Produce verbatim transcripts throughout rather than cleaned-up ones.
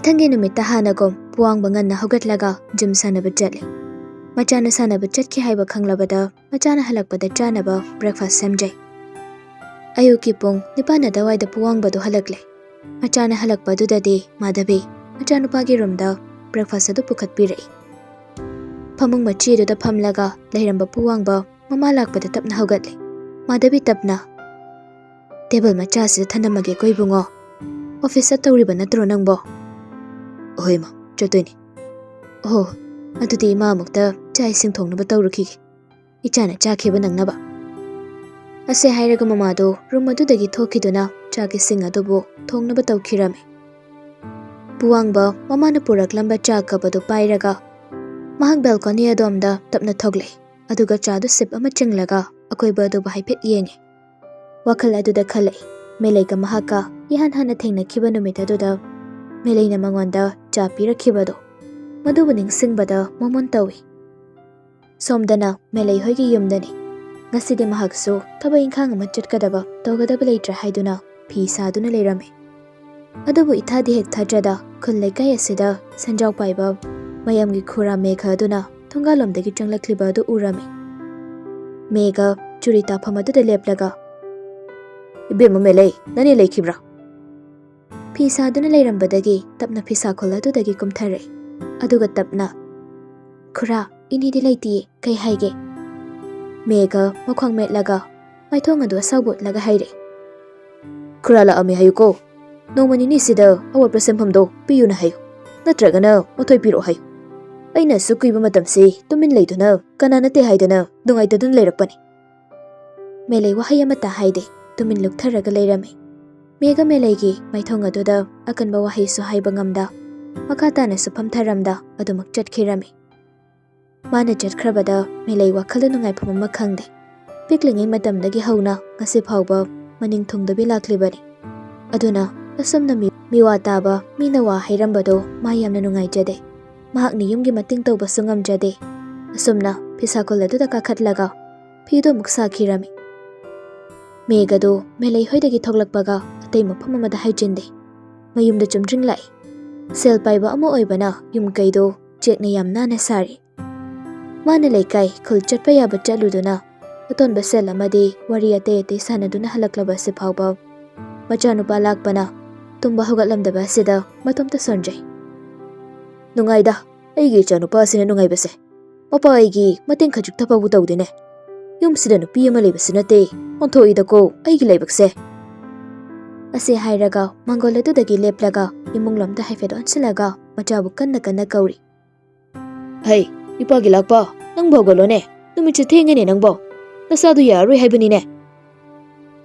ꯃꯊꯪꯒꯤ ꯅꯨꯃꯤꯠꯇ ꯍꯥꯟꯅꯒꯨꯝ ꯄꯨꯋꯥꯡꯕ ꯉꯟꯅ ꯍꯧꯒꯠꯂꯒ ꯖꯤꯝ ꯁꯥꯟꯅꯕ ꯆꯠꯂꯤ꯫ ꯃꯆꯥꯅ ꯁꯥꯟꯅꯕ ꯆꯠꯈꯤ ꯍꯥꯏꯕ ꯈꯪꯂꯕꯗ ꯃꯆꯥꯅ ꯍꯜꯂꯛꯄꯗ ꯆꯥꯅꯕ ꯕ꯭ꯔꯦꯛꯐꯥꯁ ꯁꯦꯝꯖꯩ꯫ ꯑꯌꯨꯛꯀꯤ ꯄꯨꯡ ꯅꯤꯄꯥꯟ ꯑꯗꯨꯋꯥꯏꯗ ꯄꯨꯋꯥꯡꯕꯗꯨ ꯍꯜꯂꯛꯂꯦ꯫ ꯃꯆꯥꯅ ꯍꯜꯂꯛꯄꯗꯨꯗꯗꯤ ꯃꯥꯙꯕꯤ ꯃꯆꯥꯅꯨꯄꯥꯒꯤ ꯔꯨꯝꯗ ꯕ꯭ꯔꯦꯛꯐꯥꯁ ꯑꯗꯨ ꯄꯨꯈꯠꯄꯤꯔꯛꯏ꯫ ꯐꯃꯨꯡ ꯃꯆꯤ ꯑꯗꯨꯗ ꯐꯝꯂꯒ ꯂꯩꯔꯝꯕ ꯄꯨꯋꯥꯡꯕ ꯃꯃꯥ ꯂꯥꯛꯄꯗ ꯇꯞꯅ ꯍꯧꯒꯠꯂꯦ꯫ ꯃꯥꯙꯕꯤ ꯇꯞꯅ, "ꯇꯦꯕꯜ ꯃꯆꯥꯁꯤꯗ ꯊꯅꯝꯃꯒꯦꯀꯣ ꯏꯕꯨꯡꯉꯣ꯫ ꯑꯣꯐꯤꯁ ꯆꯠꯇꯧꯔꯤꯕ ꯅꯠꯇ꯭ꯔꯣ ꯅꯪꯕꯣ?" "ꯑꯍꯣꯏ ꯃꯥ, ꯆꯠꯇꯣꯏꯅꯦ꯫" "ꯑꯣꯍꯣ, ꯑꯗꯨꯗꯤ ꯏꯃꯥ ꯑꯃꯨꯛꯇ ꯆꯥꯛ ꯏꯁꯤꯡ ꯊꯣꯡꯅꯕ ꯇꯧꯔꯨꯈꯤꯒꯦ, ꯏꯆꯥꯅ ꯆꯥꯈꯤꯕ ꯅꯪꯅꯕ꯫" ꯑꯁꯦ ꯍꯥꯏꯔꯒ ꯃꯃꯥꯗꯣ ꯔꯨꯝ ꯑꯗꯨꯗꯒꯤ ꯊꯣꯛꯈꯤꯗꯨꯅ ꯆꯥꯛ ꯏꯁꯤꯡ ꯑꯗꯨꯕꯨ ꯊꯣꯡꯅꯕ ꯇꯧꯈꯤꯔꯝꯃꯤ꯫ ꯄꯨꯋꯥꯡꯕ ꯃꯃꯥꯅ ꯄꯨꯔꯛꯂꯝꯕ ꯆꯥ ꯀꯞ ꯑꯗꯨ ꯄꯥꯏꯔꯒ ꯃꯍꯥꯛ ꯕꯦꯜꯀꯣꯅꯤ ꯑꯗꯣꯝꯗ ꯇꯞꯅ ꯊꯣꯛꯂꯛꯏ꯫ ꯑꯗꯨꯒ ꯆꯥꯗꯨ ꯁꯤꯞ ꯑꯃ ꯆꯤꯡꯂꯒ ꯑꯀꯣꯏꯕ ꯑꯗꯨꯕꯨ ꯍꯥꯏꯐꯦꯠ ꯌꯦꯡꯉꯤ꯫ ꯋꯥꯈꯜ ꯑꯗꯨꯗ ꯈꯜꯂꯛꯏ, ꯃꯦꯂꯩꯒ ꯃꯍꯥꯛꯀ ꯏꯍꯥꯟ ꯍꯥꯟꯅ ꯊꯦꯡꯅꯈꯤꯕ ꯅꯨꯃꯤꯠ ꯑꯗꯨꯗ ꯃꯦꯂꯩꯅ ꯃꯉꯣꯟꯗ ꯆꯥ ꯄꯤꯔꯛꯈꯤꯕꯗꯣ, ꯃꯗꯨꯕꯨ ꯅꯤꯡꯁꯤꯡꯕꯗ ꯃꯣꯃꯣꯟ ꯇꯧꯏ꯫ ꯁꯣꯝꯗꯅ ꯃꯦꯂꯩ ꯍꯣꯏꯒꯤ ꯌꯨꯝꯗꯅꯤ꯫ ꯉꯁꯤꯗꯤ ꯃꯍꯥꯛꯁꯨ ꯊꯕꯛ ꯏꯪꯈꯥꯡ ꯑꯃ ꯆꯠꯀꯗꯕ, ꯇꯧꯒꯗꯕ ꯂꯩꯇ꯭ꯔꯦ ꯍꯥꯏꯗꯨꯅ ꯐꯤ ꯁꯥꯗꯨꯅ ꯂꯩꯔꯝꯃꯤ꯫ ꯑꯗꯨꯕꯨ ꯏꯊꯥꯗꯤ ꯍꯦꯛ ꯊꯥꯖꯗ ꯈꯨꯜ ꯂꯩꯀꯥꯏ ꯑꯁꯤꯗ ꯁꯦꯟꯖꯥꯎ ꯄꯥꯏꯕ ꯃꯌꯥꯝꯒꯤ ꯈꯨꯔꯥ ꯃꯦꯘ ꯑꯗꯨꯅ ꯊꯣꯡꯒꯥꯜꯂꯣꯝꯗꯒꯤ ꯆꯪꯂꯛꯂꯤꯕ ꯑꯗꯨ ꯎꯔꯝꯃꯤ꯫ ꯃꯦꯘ ꯆꯨꯔꯤ ꯇꯥꯐꯝ ꯑꯗꯨꯗ ꯂꯦꯞꯂꯒ, "ꯏꯕꯦꯝꯃ ꯃꯦꯂꯩ, ꯅꯅꯦ ꯂꯩꯈꯤꯕ꯭ꯔꯥ?" ꯐꯤ ꯁꯥꯗꯨꯅ ꯂꯩꯔꯝꯕꯗꯒꯤ ꯇꯞꯅ ꯐꯤꯁꯥꯈꯣꯜ ꯑꯗꯨꯗꯒꯤ ꯀꯨꯝꯊꯔꯛꯏ꯫ ꯑꯗꯨꯒ ꯇꯞꯅ, "ꯈꯨꯔꯥ, ꯏꯅꯦꯗꯤ ꯂꯩꯇꯤꯌꯦ, ꯀꯩ ꯍꯥꯏꯒꯦ?" ꯃꯦꯘ ꯃꯈꯣꯡ ꯃꯦꯠꯂꯒ ꯃꯥꯏꯊꯣꯡ ꯑꯗꯨ ꯑꯁꯥꯎꯕ ꯎꯠꯂꯒ ꯍꯥꯏꯔꯛꯏ꯫ "ꯈꯨꯔꯥ ꯂꯥꯛꯑꯝꯃꯤ ꯍꯥꯏꯌꯨꯀꯣ꯫ ꯅꯣꯡꯃ ꯅꯤꯅꯤꯁꯤꯗ ꯑꯋꯥꯠꯄ ꯁꯦꯟꯐꯝꯗꯣ ꯄꯤꯌꯨꯅ ꯍꯥꯏꯌꯨ, ꯅꯠꯇ꯭ꯔꯒꯅ ꯃꯊꯣꯏ ꯄꯤꯔꯛꯑꯣ ꯍꯥꯏꯌꯨ꯫ ꯑꯩꯅ ꯑꯁꯨꯛ ꯀꯨꯏꯕ ꯃꯇꯝꯁꯤ ꯇꯨꯃꯤꯟ ꯂꯩꯗꯨꯅ ꯀꯅꯥ ꯅꯠꯇꯦ ꯍꯥꯏꯗꯅ ꯅꯨꯡꯉꯥꯏꯇꯗꯨꯅ ꯂꯩꯔꯛꯄꯅꯤ꯫" ꯃꯦꯂꯩ ꯋꯥꯍꯩ ꯑꯃꯠꯇ ꯍꯥꯏꯗꯦ, ꯇꯨꯃꯤꯟ ꯂꯨꯞꯊꯔꯒ ꯂꯩꯔꯝꯃꯤ꯫ ꯃꯦꯒ ꯃꯦꯂꯩꯒꯤ ꯃꯥꯏꯊꯣꯡ ꯑꯗꯨꯗ ꯑꯀꯟꯕ ꯋꯥꯍꯩꯁꯨ ꯍꯥꯏꯕ ꯉꯝꯗ, ꯃꯈꯥ ꯇꯥꯅꯁꯨ ꯐꯝꯊꯔꯝꯗ ꯑꯗꯨꯃꯛ ꯆꯠꯈꯤꯔꯝꯃꯤ꯫ ꯃꯥꯅ ꯆꯠꯈ꯭ꯔꯕꯗ ꯃꯦꯂꯩ ꯋꯥꯈꯜꯗ ꯅꯨꯡꯉꯥꯏꯐꯝ ꯑꯃ ꯈꯪꯗꯦ꯫ ꯄꯤꯛꯂꯤꯉꯩ ꯃꯇꯝꯗꯒꯤ ꯍꯧꯅ ꯉꯁꯤ ꯐꯥꯎꯕ ꯃꯅꯤꯡ ꯊꯨꯡꯗꯕꯤ ꯂꯥꯛꯂꯤꯕꯅꯤ꯫ ꯑꯗꯨꯅ ꯑꯁꯨꯝꯅ ꯃꯤ-, ꯃꯤꯋꯥ ꯇꯥꯕ, ꯃꯤꯅ ꯋꯥ ꯍꯥꯏꯔꯝꯕꯗꯣ ꯃꯥ ꯌꯥꯝꯅ ꯅꯨꯡꯉꯥꯏꯖꯗꯦ꯫ ꯃꯍꯥꯛꯅ ꯌꯨꯝꯒꯤ ꯃꯇꯦꯡ ꯇꯧꯕꯁꯨ ꯉꯝꯖꯗꯦ꯫ ꯑꯁꯨꯝꯅ ꯐꯤꯁꯥꯀꯣꯜ ꯑꯗꯨꯗ ꯀꯥꯈꯠꯂꯒ ꯐꯤꯗꯨ ꯑꯃꯨꯛ ꯁꯥꯈꯤꯔꯝꯃꯤ꯫ ꯃꯦꯒꯗꯨ ꯃꯦꯂꯩ ꯍꯣꯏꯗꯒꯤ ꯊꯣꯛꯂꯛꯄꯒ ꯑꯇꯩ ꯃꯐꯝ ꯑꯃꯗ ꯍꯥꯏꯖꯤꯟꯗꯦ꯫ ꯃꯌꯨꯝꯗ ꯆꯨꯝꯗ꯭ꯔꯤꯡ ꯂꯥꯛꯏ꯫ ꯁꯦꯜ ꯄꯥꯏꯕ ꯑꯃ ꯑꯣꯏꯕꯅ ꯌꯨꯝ ꯀꯩꯗꯣ ꯆꯦꯛꯅ ꯌꯥꯝ ꯅꯥꯟꯅ ꯁꯥꯔꯤ꯫ ꯃꯥꯅ ꯂꯩꯀꯥꯏ ꯈꯨꯜ ꯆꯠꯄ ꯌꯥꯕ ꯆꯠꯂꯨꯗꯨꯅ ꯑꯇꯣꯟꯕ ꯁꯦꯜ ꯑꯃꯗꯤ ꯋꯥꯔꯤ ꯑꯇꯩ ꯑꯇꯩ ꯁꯥꯟꯅꯗꯨꯅ ꯍꯜꯂꯛꯂꯕ ꯑꯁꯤ ꯐꯥꯎꯕ ꯃꯆꯥꯅꯨꯄꯥ ꯂꯥꯛꯄꯅ ꯇꯨꯝꯕ ꯍꯧꯒꯠꯂꯝꯗꯕ ꯑꯁꯤꯗ ꯃꯇꯣꯝꯇ ꯁꯣꯟꯖꯩ꯫ "ꯅꯨꯡꯉꯥꯏꯗ, ꯑꯩꯒꯤ ꯏꯆꯥꯅꯨꯄꯥ ꯑꯁꯤꯅ ꯅꯨꯡꯉꯥꯏꯕꯁꯦ꯫ ꯃꯄꯥ ꯑꯩꯒꯤ ꯃꯇꯦꯡ ꯈꯖꯤꯛꯇ ꯐꯥꯎꯕ ꯇꯧꯗꯦꯅꯦ꯫ ꯌꯨꯝꯁꯤꯗ ꯅꯨꯄꯤ ꯑꯃ ꯂꯩꯕꯁꯨ ꯅꯠꯇꯦ꯫ ꯑꯣꯟꯊꯣꯛꯏꯗꯀꯣ ꯑꯩꯒꯤ ꯂꯥꯏꯕꯛꯁꯦ!" ꯑꯁꯤ ꯍꯥꯏꯔꯒ ꯃꯥꯡꯒꯣꯜ ꯑꯗꯨꯗꯒꯤ ꯂꯦꯞꯂꯒ ꯏꯃꯨꯡ ꯂꯣꯝꯗ ꯍꯥꯏꯐꯦꯠ ꯑꯣꯟꯁꯤꯜꯂꯒ ꯃꯆꯥꯕꯨ ꯀꯟꯅ ꯀꯟꯅ ꯀꯧꯔꯤ꯫ "ꯍꯩ, ꯏꯄꯥꯒꯤ ꯂꯥꯛꯄ, ꯅꯪꯕꯨ ꯍꯧꯒꯠꯂꯣꯅꯦ꯫ ꯅꯨꯃꯤꯠꯁꯦ ꯊꯦꯡꯉꯦꯅꯦ ꯅꯪꯕꯣ꯫ ꯅꯁꯥꯗꯨ ꯌꯥꯔꯔꯣꯏ ꯍꯥꯏꯕꯅꯤꯅꯦ꯫"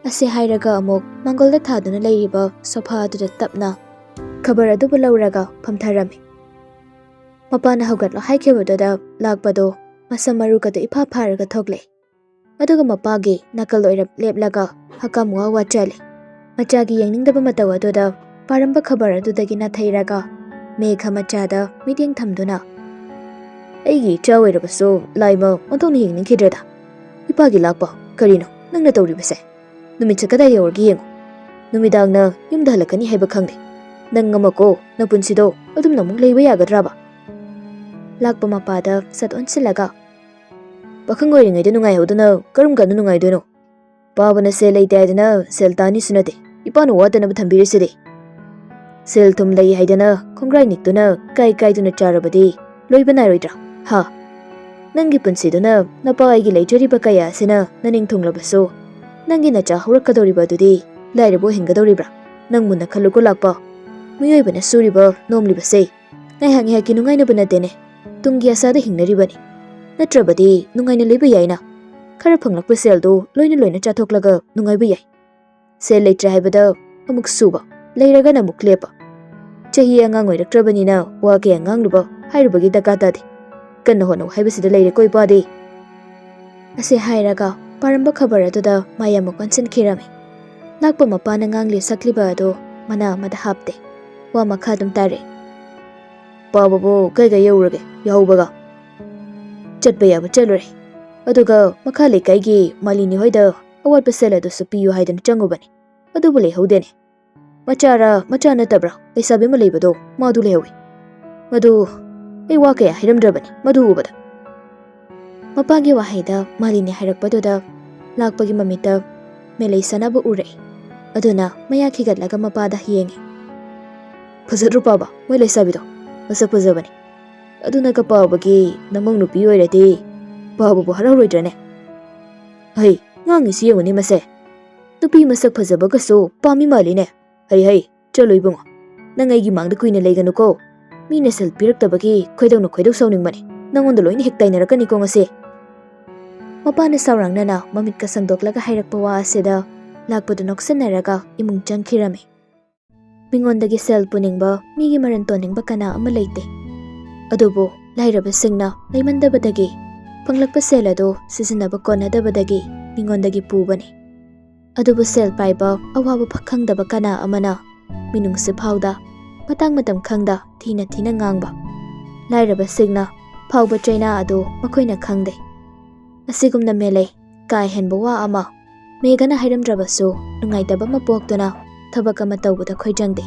ꯑꯁꯤ ꯍꯥꯏꯔꯒ ꯑꯃꯨꯛ ꯃꯥꯡꯒꯣꯜꯗ ꯊꯥꯗꯨꯅ ꯂꯩꯔꯤꯕ ꯁꯣꯐꯥ ꯑꯗꯨꯗ ꯇꯞꯅ ꯈꯕꯔ ꯑꯗꯨꯕꯨ ꯂꯧꯔꯒ ꯐꯝꯊꯔꯝꯃꯤ꯫ ꯃꯄꯥꯅ ꯍꯧꯒꯠꯂꯣ ꯍꯥꯏꯈꯤꯕꯗꯨꯗ ꯂꯥꯛꯄꯗꯣ ꯃꯁꯝ ꯃꯔꯨꯒꯗꯨ ꯏꯐꯥ ꯐꯥꯔꯒ ꯊꯣꯛꯂꯛꯏ꯫ ꯑꯗꯨꯒ ꯃꯄꯥꯒꯤ ꯅꯥꯀꯜ ꯑꯣꯏꯔꯞ ꯂꯦꯞꯂꯒ ꯍꯀꯥꯝ ꯋꯥ ꯋꯥ ꯆꯜꯂꯤ꯫ ꯃꯆꯥꯒꯤ ꯌꯦꯡꯅꯤꯡꯗꯕ ꯃꯇꯧ ꯑꯗꯨꯗ ꯄꯥꯔꯝꯕ ꯈꯕꯔ ꯑꯗꯨꯗꯒꯤ ꯅꯥꯊꯩꯔꯒ ꯃꯦꯘ ꯃꯆꯥꯗ ꯃꯤꯠꯌꯦꯡ ꯊꯝꯗꯨꯅ, "ꯑꯩꯒꯤ ꯏꯆꯥ ꯑꯣꯏꯔꯕꯁꯨ ꯂꯥꯏꯃꯛ ꯑꯣꯟꯊꯣꯛꯅ ꯌꯦꯡꯅꯤꯡꯈꯤꯗ꯭ꯔꯦꯗ꯫ ꯏꯄꯥꯒꯤ ꯂꯥꯛꯄ, ꯀꯔꯤꯅꯣ ꯅꯪꯅ ꯇꯧꯔꯤꯕꯁꯦ? ꯅꯨꯃꯤꯠꯁꯦ ꯀꯗꯥꯏ ꯌꯧꯔꯒꯦ ꯌꯦꯡꯉꯨ꯫ ꯅꯨꯃꯤꯗꯥꯡꯅ ꯌꯨꯝꯗ ꯍꯜꯂꯛꯀꯅꯤ ꯍꯥꯏꯕ ꯈꯪꯗꯦ꯫ ꯅꯪ ꯑꯃꯀꯣ, ꯅꯄꯨꯟꯁꯤꯗꯣ ꯑꯗꯨꯝꯅ ꯑꯃꯨꯛ ꯂꯩꯕ ꯌꯥꯒꯗ꯭ꯔꯕ?" ꯂꯥꯛꯄ ꯃꯄꯥꯗ ꯁꯠ ꯑꯣꯟꯁꯤꯜꯂꯒ, "ꯄꯥꯈꯪ ꯑꯣꯏꯔꯤꯉꯩꯗ ꯅꯨꯡꯉꯥꯏꯍꯧꯗꯅ ꯀꯔꯝ ꯀꯥꯟꯗ ꯅꯨꯡꯉꯥꯏꯗꯣꯏꯅꯣ? ꯄꯥꯕꯅ ꯁꯦꯜ ꯂꯩꯇꯦ ꯍꯥꯏꯗꯅ ꯁꯦꯜ ꯇꯥꯅꯤꯁꯨ ꯅꯠꯇꯦ꯫ ꯏꯄꯥꯅ ꯋꯥꯠꯇꯅꯕ ꯊꯝꯕꯤꯔꯤꯁꯤꯗꯤ꯫ ꯁꯦꯜ ꯊꯨꯝ ꯂꯩ ꯍꯥꯏꯗꯅ ꯈꯣꯡꯒ꯭ꯔꯥꯏ ꯅꯤꯛꯇꯨꯅ ꯀꯥꯏ ꯀꯥꯏꯗꯨꯅ ꯆꯥꯔꯕꯗꯤ ꯂꯣꯏꯕ ꯅꯥꯏꯔꯣꯏꯗ꯭ꯔꯥ? ꯍꯥ? ꯅꯪꯒꯤ ꯄꯨꯟꯁꯤꯗꯨꯅ ꯅꯄꯥ ꯑꯩꯒꯤ ꯂꯩꯖꯔꯤꯕ ꯀꯌꯥ ꯑꯁꯤꯅ ꯅꯅꯤꯡ ꯊꯨꯡꯂꯕꯁꯨ, ꯅꯪꯒꯤ ꯅꯆꯥ ꯍꯧꯔꯛꯀꯗꯧꯔꯤꯕ ꯑꯗꯨꯗꯤ ꯂꯥꯏꯔꯕ ꯑꯣꯏꯍꯟꯒꯗꯧꯔꯤꯕ꯭ꯔꯥ? ꯅꯪ ꯃꯨꯟꯅ ꯈꯜꯂꯨꯀꯣ ꯂꯥꯛꯄ꯫ ꯃꯤꯑꯣꯏꯕꯅ ꯁꯨꯔꯤꯕ ꯅꯣꯝꯂꯤꯕꯁꯦ ꯉꯥꯏꯍꯥꯛ ꯉꯥꯏꯍꯥꯛꯀꯤ ꯅꯨꯡꯉꯥꯏꯅꯕ ꯅꯠꯇꯦꯅꯦ꯫ ꯇꯨꯡꯒꯤ ꯑꯁꯥꯗ ꯍꯤꯡꯅꯔꯤꯕꯅꯤ꯫ ꯅꯠꯇ꯭ꯔꯕꯗꯤ ꯅꯨꯡꯉꯥꯏꯅ ꯂꯩꯕ ꯌꯥꯏꯅ꯫ ꯈꯔ ꯐꯪꯂꯛꯄ ꯁꯦꯜꯗꯨ ꯂꯣꯏꯅ ꯂꯣꯏꯅ ꯆꯥꯊꯣꯛꯂꯒ ꯅꯨꯡꯉꯥꯏꯕ ꯌꯥꯏ꯫ ꯁꯦꯜ ꯂꯩꯇ꯭ꯔꯦ ꯍꯥꯏꯕꯗ ꯑꯃꯨꯛ ꯁꯨꯕ, ꯂꯩꯔꯒꯅ ꯑꯃꯨꯛ ꯂꯦꯞꯄ꯫ ꯆꯍꯤ ꯑꯉꯥꯡ ꯑꯣꯏꯔꯛꯇ꯭ꯔꯕꯅꯤꯅ ꯋꯥ ꯀꯌꯥ ꯉꯥꯡꯂꯨꯕ ꯍꯥꯏꯔꯨꯕꯒꯤ ꯗꯔꯀꯥꯔ ꯇꯥꯗꯦ꯫ ꯀꯟꯅ ꯍꯣꯠꯅꯧ ꯍꯥꯏꯕꯁꯤꯗ ꯂꯩꯔꯦꯀꯣ ꯏꯄꯥꯗꯤ꯫ ꯑꯁꯤ ꯍꯥꯏꯔꯒ ꯄꯥꯔꯝꯕ ꯈꯕꯔ ꯑꯗꯨꯗ ꯃꯥꯏ ꯑꯃꯨꯛ ꯑꯣꯟꯁꯤꯟꯈꯤꯔꯝꯃꯤ꯫ ꯂꯥꯛꯄ ꯃꯄꯥꯅ ꯉꯥꯡꯂꯤ ꯁꯛꯂꯤꯕ ꯑꯗꯨ ꯃꯅꯥ ꯑꯃꯗ ꯍꯥꯞꯇꯦ꯫ ꯋꯥ ꯃꯈꯥ ꯑꯗꯨꯝ ꯇꯥꯔꯦ꯫ "ꯄꯥꯕꯕꯨ ꯀꯩ ꯀꯩ ꯌꯧꯔꯒꯦ ꯌꯥꯎꯕꯒ?" "ꯆꯠꯄ ꯌꯥꯕ ꯆꯠꯂꯨꯔꯦ꯫ ꯑꯗꯨꯒ ꯃꯈꯥ ꯂꯩꯀꯥꯏꯒꯤ ꯃꯥꯂꯤꯅꯤ ꯍꯣꯏꯗ ꯑꯋꯥꯠꯄ ꯁꯦꯜ ꯑꯗꯨꯁꯨ ꯄꯤꯌꯨ ꯍꯥꯏꯗꯨꯅ ꯆꯪꯉꯨꯕꯅꯤ꯫ ꯑꯗꯨꯕꯨ ꯂꯩꯍꯧꯗꯦꯅꯦ꯫ ꯃꯆꯥꯔ ꯃꯆꯥ ꯅꯠꯇꯕ꯭ꯔꯥ ꯂꯩꯁꯥꯕꯤ ꯑꯃ ꯂꯩꯕꯗꯣ, ꯃꯥꯗꯨ ꯂꯩꯍꯧꯋꯤ꯫ ꯃꯗꯨ ꯑꯩ ꯋꯥ ꯀꯌꯥ ꯍꯥꯏꯔꯝꯗ꯭ꯔꯕꯅꯤ ꯃꯗꯨ ꯎꯕꯗ꯫" ꯃꯄꯥꯒꯤ ꯋꯥꯍꯩꯗ ꯃꯥꯂꯤꯅꯤ ꯍꯥꯏꯔꯛꯄꯗꯨꯗ ꯂꯥꯛꯄꯒꯤ ꯃꯃꯤꯠꯇ ꯃꯦꯂꯩ ꯁꯥꯟꯅꯕ ꯎꯔꯛꯏ꯫ ꯑꯗꯨꯅ ꯃꯌꯥ ꯈꯤꯒꯠꯂꯒ ꯃꯄꯥꯗ ꯌꯦꯡꯉꯤ꯫ "ꯐꯖꯗ꯭ꯔꯣ ꯄꯥꯕ, ꯃꯣꯏ ꯂꯩꯁꯥꯕꯤꯗꯣ? ꯃꯁꯛ ꯐꯖꯕꯅꯤ꯫ ꯑꯗꯨꯅꯒ ꯄꯥꯕꯒꯤ ꯅꯃꯧ ꯅꯨꯄꯤ ꯑꯣꯏꯔꯗꯤ ꯄꯥꯕꯕꯨ ꯍꯔꯥꯎꯔꯣꯏꯗ꯭ꯔꯅꯦ?" "ꯍꯩ, ꯉꯥꯡꯉꯤꯁꯤ ꯌꯦꯡꯉꯨꯅꯦ ꯃꯁꯦ꯫ ꯅꯨꯄꯤ ꯃꯁꯛ ꯐꯖꯕꯒꯁꯨ ꯄꯥꯝꯃꯤ ꯃꯥꯜꯂꯤꯅꯦ꯫ ꯍꯩ ꯍꯩ, ꯆꯠꯂꯣ ꯏꯕꯨꯡꯉꯣ꯫ ꯅꯪ ꯑꯩꯒꯤ ꯃꯥꯡꯗ ꯀꯨꯏꯅ ꯂꯩꯒꯅꯨꯀꯣ꯫ ꯃꯤꯅ ꯁꯦꯜ ꯄꯤꯔꯛꯇꯕꯒꯤ ꯈꯣꯏꯗꯧꯅ ꯈꯣꯏꯗꯧ ꯁꯥꯎꯅꯤꯡꯕꯅꯦ꯫ ꯅꯪꯉꯣꯟꯗ ꯂꯣꯏꯅ ꯍꯦꯛ ꯇꯥꯏꯅꯔꯛꯀꯅꯤꯀꯣ ꯉꯁꯤ꯫" ꯃꯄꯥꯅ ꯁꯥꯎꯔꯥꯡꯅꯅ ꯃꯃꯤꯠꯀ ꯁꯪꯗꯣꯛꯂꯒ ꯍꯥꯏꯔꯛꯄ ꯋꯥ ꯑꯁꯤꯗ ꯂꯥꯛꯄꯗꯨ ꯅꯣꯛꯁꯤꯟꯅꯔꯒ ꯏꯃꯨꯡ ꯆꯪꯈꯤꯔꯝꯃꯤ꯫ ꯃꯤꯉꯣꯟꯗꯒꯤ ꯁꯦꯜ ꯄꯨꯅꯤꯡꯕ, ꯃꯤꯒꯤ ꯃꯔꯟ ꯇꯣꯟꯅꯤꯡꯕ ꯀꯅꯥ ꯑꯃ ꯂꯩꯇꯦ꯫ ꯑꯗꯨꯕꯨ ꯂꯥꯏꯔꯕꯁꯤꯡꯅ ꯂꯩꯃꯟꯗꯕꯗꯒꯤ ꯐꯪꯂꯛꯄ ꯁꯦꯜ ꯑꯗꯨ ꯁꯤꯖꯤꯟꯅꯕ ꯀꯣꯟꯅꯗꯕꯗꯒꯤ ꯃꯤꯉꯣꯟꯗꯒꯤ ꯄꯨꯕꯅꯤ꯫ ꯑꯗꯨꯕꯨ ꯁꯦꯜ ꯄꯥꯏꯕ ꯑꯋꯥꯕ ꯐ-, ꯈꯪꯗꯕ ꯀꯅꯥ ꯑꯃꯅ ꯃꯤꯅꯨꯡꯁꯤ ꯐꯥꯎꯗ, ꯃꯇꯥꯡ ꯃꯇꯝ ꯈꯪꯗ ꯊꯤꯅ ꯊꯤꯅ ꯉꯥꯡꯕ, ꯂꯥꯏꯔꯕꯁꯤꯡꯅ ꯐꯥꯎꯕ ꯆꯩꯅꯥ ꯑꯗꯨ ꯃꯈꯣꯏꯅ ꯈꯪꯗꯦ꯫ ꯑꯁꯤꯒꯨꯝꯅ ꯃꯦꯂꯩ ꯀꯥ ꯍꯦꯟꯕ ꯋꯥ ꯑꯃ ꯃꯦꯘꯅ ꯍꯥꯏꯔꯝꯗ꯭ꯔꯕꯁꯨ ꯅꯨꯡꯉꯥꯏꯇꯕ ꯑꯃ ꯄꯣꯛꯇꯨꯅ ꯊꯕꯛ ꯑꯃ ꯇꯧꯕꯗ ꯈꯣꯏꯖꯪꯗꯦ꯫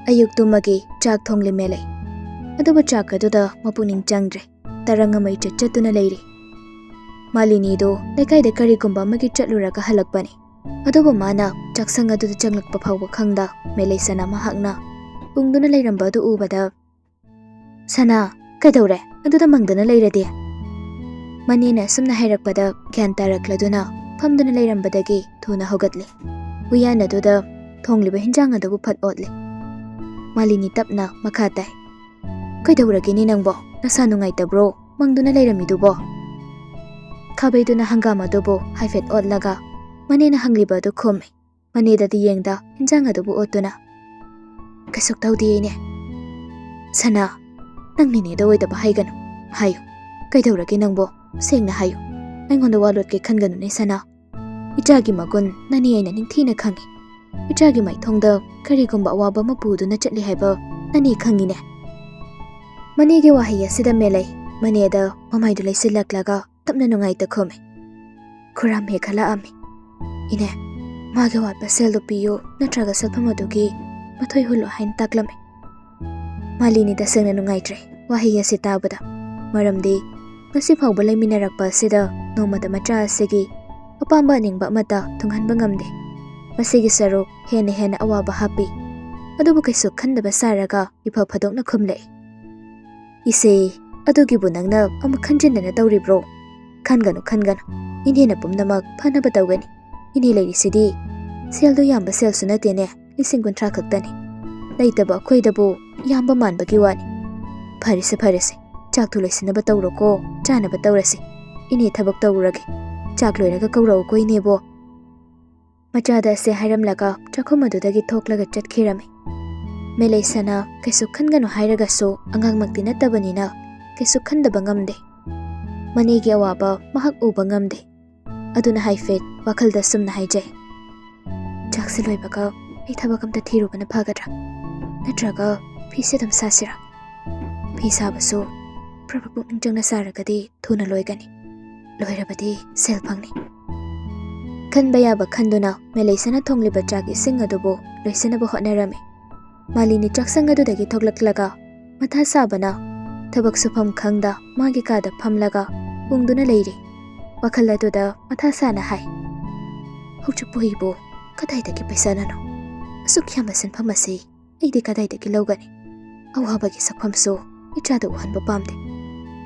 ꯑꯌꯨꯛꯇꯨꯃꯒꯤ ꯆꯥꯛ ꯊꯣꯡꯂꯤ ꯃꯦꯂꯩ꯫ ꯑꯗꯨꯕꯨ ꯆꯥꯛ ꯑꯗꯨꯗ ꯃꯄꯨꯛꯅꯤꯡ ꯆꯪꯗ꯭ꯔꯦ꯫ ꯇꯔꯪ ꯑꯃ ꯏꯆꯠ ꯆꯠꯇꯨꯅ ꯂꯩꯔꯤ꯫ ꯃꯥꯂꯤꯅꯤꯗꯨ ꯂꯩꯀꯥꯏꯗ ꯀꯔꯤꯒꯨꯝꯕ ꯑꯃꯒꯤ ꯆꯠꯂꯨꯔꯒ ꯍꯜꯂꯛꯄꯅꯤ꯫ ꯑꯗꯨꯕꯨ ꯃꯥꯅ ꯆꯥꯛꯁꯪ ꯑꯗꯨꯗ ꯆꯪꯂꯛꯄ ꯐꯥꯎꯕ ꯈꯪꯗ ꯃꯦꯂꯩ ꯁꯅꯥ ꯃꯍꯥꯛꯅ ꯎꯪꯗꯨꯅ ꯂꯩꯔꯝꯕ ꯑꯗꯨ ꯎꯕꯗ, "ꯁꯅꯥ, ꯀꯩꯗꯧꯔꯦ? ꯑꯗꯨꯗ ꯃꯪꯗꯨꯅ ꯂꯩꯔꯗꯤ?" ꯃꯅꯦꯅ ꯑꯁꯨꯝꯅ ꯍꯥꯏꯔꯛꯄꯗ ꯒ꯭ꯌꯥꯟ ꯇꯥꯔꯛꯂꯗꯨꯅ ꯐꯝꯗꯨꯅ ꯂꯩꯔꯝꯕꯗꯒꯤ ꯊꯨꯅ ꯍꯧꯒꯠꯂꯤ꯫ ꯎꯌꯥꯟ ꯑꯗꯨꯗ ꯊꯣꯡꯂꯤꯕ ꯍꯤꯟꯖꯥꯡ ꯑꯗꯨꯕꯨ ꯐꯠ ꯑꯣꯠꯂꯤ꯫ ꯃꯥꯂꯤꯅꯤ ꯇꯞꯅ ꯃꯈꯥ ꯇꯥꯏ, "ꯀꯩꯗꯧꯔꯒꯦꯅꯦ ꯅꯪꯕꯣ? ꯅꯁꯥ ꯅꯨꯡꯉꯥꯏꯇꯕ꯭ꯔꯣ? ꯃꯪꯗꯨꯅ ꯂꯩꯔꯝꯃꯤꯗꯨꯕꯣ?" ꯈꯥꯕꯩꯗꯨꯅ ꯍꯪꯒꯥꯝ ꯑꯗꯨꯕꯨ ꯍꯥꯏꯐꯦꯠ ꯑꯣꯠꯂꯒ ꯃꯅꯦꯅ ꯍꯪꯂꯤꯕ ꯑꯗꯨ ꯈꯨꯝꯃꯤ꯫ ꯃꯅꯦꯗꯗꯤ ꯌꯦꯡꯗ ꯏꯟꯖꯥꯡ ꯑꯗꯨꯕꯨ ꯑꯣꯠꯇꯨꯅ, "ꯀꯩꯁꯨ ꯇꯧꯗꯦ ꯏꯅꯦ꯫ ꯁꯅꯥ, ꯅꯪ ꯅꯦꯅꯦꯗ ꯑꯣꯏꯗꯕ ꯍꯥꯏꯒꯅꯨ꯫ ꯍꯥꯏꯌꯨ, ꯀꯩꯗꯧꯔꯒꯦ ꯅꯪꯕꯣ? ꯁꯦꯡꯅ ꯍꯥꯏꯌꯨ꯫ ꯑꯩꯉꯣꯟꯗ ꯋꯥ ꯂꯣꯠꯀꯦ ꯈꯟꯒꯅꯨꯅꯦ ꯁꯅꯥ꯫ ꯏꯆꯥꯒꯤ ꯃꯒꯨꯟ ꯅꯅꯦ ꯑꯩꯅ ꯅꯤꯡꯊꯤꯅ ꯈꯪꯉꯤ꯫ ꯏꯆꯥꯒꯤ ꯃꯥꯏꯊꯣꯡꯗ ꯀꯔꯤꯒꯨꯝꯕ ꯑꯋꯥꯕ ꯑꯃ ꯄꯨꯗꯨꯅ ꯆꯠꯂꯤ ꯍꯥꯏꯕ ꯅꯅꯦ ꯈꯪꯉꯤꯅꯦ"꯫ ꯃꯅꯦꯒꯤ ꯋꯥꯍꯩ ꯑꯁꯤꯗ ꯃꯦꯂꯩ ꯃꯅꯦꯗ ꯃꯃꯥꯏꯗꯨ ꯂꯩꯁꯤꯜꯂꯛꯂꯒ ꯇꯞꯅ ꯅꯨꯡꯉꯥꯏꯇ ꯈꯨꯝꯃꯤ꯫ ꯈꯨꯔꯥꯝ ꯍꯦꯛ ꯈꯜꯂꯛꯑꯝꯃꯤ꯫ "ꯏꯅꯦ, ꯃꯥꯒꯤ ꯑꯋꯥꯠꯄ ꯁꯦꯜꯗꯨ ꯄꯤꯌꯨ, ꯅꯠꯇ꯭ꯔꯒ ꯁꯦꯜꯐꯝ ꯑꯗꯨꯒꯤ ꯃꯊꯣꯏ ꯍꯨꯜꯂꯨ" ꯍꯥꯏꯅ ꯇꯥꯛꯂꯝꯃꯤ꯫ ꯃꯥꯂꯤꯅꯤ ꯇꯁꯦꯡꯅ ꯅꯨꯡꯉꯥꯏꯇ꯭ꯔꯦ ꯋꯥꯍꯩ ꯑꯁꯤ ꯇꯥꯕꯗ, ꯃꯔꯝꯗꯤ ꯉꯁꯤ ꯐꯥꯎꯕ ꯂꯩꯃꯤꯟꯅꯔꯛꯄ ꯑꯁꯤꯗ ꯅꯣꯡꯃꯇ ꯃꯆꯥ ꯑꯁꯤꯒꯤ ꯑꯄꯥꯝꯕ ꯑꯅꯤꯡꯕ ꯑꯃꯠꯇ ꯊꯨꯡꯍꯟꯕ ꯉꯝꯗꯦ꯫ ꯃꯁꯤꯒꯤ ꯁꯔꯨꯛ ꯍꯦꯟꯅ ꯍꯦꯟꯅ ꯑꯋꯥꯕ ꯍꯥꯞꯄꯤ꯫ ꯑꯗꯨꯕꯨ ꯀꯩꯁꯨ ꯈꯟꯗꯕ ꯁꯥꯔꯒ ꯏꯐ ꯐꯗꯣꯛꯅ ꯈꯨꯝꯂꯛꯏ꯫ "ꯏꯆꯦ, ꯑꯗꯨꯒꯤꯕꯨ ꯅꯪꯅ ꯑꯃꯨꯛ ꯈꯟꯖꯤꯟꯗꯅ ꯇꯧꯔꯤꯕ꯭ꯔꯣ? ꯈꯟꯒꯅꯨ, ꯈꯟꯒꯅꯨ꯫ ꯏꯅꯦꯅ ꯄꯨꯝꯅꯃꯛ ꯐꯅꯕ ꯇꯧꯒꯅꯤ꯫ ꯏꯅꯦ ꯂꯩꯔꯤꯁꯤꯗꯤ ꯁꯦꯜꯗꯣ ꯌꯥꯝꯕ ꯁꯦꯜꯁꯨ ꯅꯠꯇꯦꯅꯦ, ꯂꯤꯁꯤꯡ ꯀꯨꯟꯊ꯭ꯔꯥ ꯈꯛꯇꯅꯤ꯫ ꯂꯩꯇꯕ ꯑꯩꯈꯣꯏꯗꯕꯨ ꯌꯥꯝꯕ ꯃꯥꯟꯕꯒꯤ ꯋꯥꯅꯤ꯫ ꯐꯔꯦꯁꯦ, ꯐꯔꯦꯁꯦ, ꯆꯥꯛꯇꯨ ꯂꯣꯏꯁꯤꯟꯅꯕ ꯇꯧꯔꯣꯀꯣ, ꯆꯥꯅꯕ ꯇꯧꯔꯁꯤ꯫ ꯏꯅꯦ ꯊꯕꯛ ꯇꯧꯔꯨꯔꯒꯦ꯫ ꯆꯥꯛ ꯂꯣꯏꯔꯒ ꯀꯧꯔꯛꯎꯀꯣ ꯏꯅꯦꯕꯣ"꯫ ꯃꯆꯥꯗ ꯑꯁꯦ ꯍꯥꯏꯔꯝꯂꯒ ꯆꯥꯛꯈꯨꯝ ꯑꯗꯨꯗꯒꯤ ꯊꯣꯛꯂꯒ ꯆꯠꯈꯤꯔꯝꯃꯤ꯫ ꯃꯦꯂꯩꯁꯅ ꯀꯩꯁꯨ ꯈꯟꯒꯅꯨ ꯍꯥꯏꯔꯒꯁꯨ ꯑꯉꯥꯡꯃꯛꯇꯤ ꯅꯠꯇꯕꯅꯤꯅ ꯀꯩꯁꯨ ꯈꯟꯗꯕ ꯉꯝꯗꯦ꯫ ꯃꯅꯦꯒꯤ ꯑꯋꯥꯕ ꯃꯍꯥꯛ ꯎꯕ ꯉꯝꯗꯦ꯫ ꯑꯗꯨꯅ ꯍꯥꯏꯐꯦꯠ ꯋꯥꯈꯜꯗ ꯁꯨꯝꯅ ꯍꯥꯏꯖꯩ, "ꯆꯥꯛꯁꯦ ꯂꯣꯏꯕꯒ ꯑꯩ ꯊꯕꯛ ꯑꯝꯇ ꯊꯤꯔꯨꯕꯅ ꯐꯒꯗ꯭ꯔꯥ? ꯅꯠꯇ꯭ꯔꯒ ꯐꯤꯁꯦ ꯑꯗꯨꯝ ꯁꯥꯁꯤꯔꯥ? ꯐꯤ ꯁꯥꯕꯁꯨ ꯄ꯭ꯔꯞ ꯄ꯭ꯔꯞ ꯄꯨꯛꯅꯤꯡ ꯆꯪꯅ ꯁꯥꯔꯒꯗꯤ ꯊꯨꯅ ꯂꯣꯏꯒꯅꯤ꯫ ꯂꯣꯏꯔꯕꯗꯤ ꯁꯦꯜ ꯐꯪꯅꯤ"꯫ ꯈꯟꯕ ꯌꯥꯕ ꯈꯟꯗꯨꯅ ꯃꯦꯂꯩꯁꯅ ꯊꯣꯡꯂꯤꯕ ꯆꯥꯛ ꯏꯁꯤꯡ ꯑꯗꯨꯕꯨ ꯂꯣꯏꯁꯤꯟꯅꯕ ꯍꯣꯠꯅꯔꯝꯃꯤ꯫ ꯃꯥꯂꯤꯅꯤ ꯆꯥꯛꯁꯪ ꯑꯗꯨꯗꯒꯤ ꯊꯣꯛꯂꯛꯂꯒ ꯃꯊꯥ ꯁꯥꯕꯅ ꯊꯕꯛ ꯁꯨꯐꯝ ꯈꯪꯗ ꯃꯥꯒꯤ ꯀꯥꯗ ꯐꯝꯂꯒ ꯎꯪꯗꯨꯅ ꯂꯩꯔꯤ꯫ ꯋꯥꯈꯜ ꯑꯗꯨꯗ ꯃꯊꯥ ꯁꯥꯅ ꯍꯥꯏ, "ꯍꯧꯖꯤꯛꯄꯨ ꯑꯩꯕꯨ ꯀꯗꯥꯏꯗꯒꯤ ꯄꯩꯁꯥꯅꯅꯣ? ꯑꯁꯨꯛ ꯌꯥꯝꯕ ꯁꯦꯟꯐꯝ ꯑꯁꯤ ꯑꯩꯗꯤ ꯀꯗꯥꯏꯗꯒꯤ ꯂꯧꯒꯅꯤ? ꯑꯋꯥꯕꯒꯤ ꯁꯛꯐꯝꯁꯨ ꯏꯆꯥꯗ ꯎꯍꯟꯕ ꯄꯥꯝꯗꯦ꯫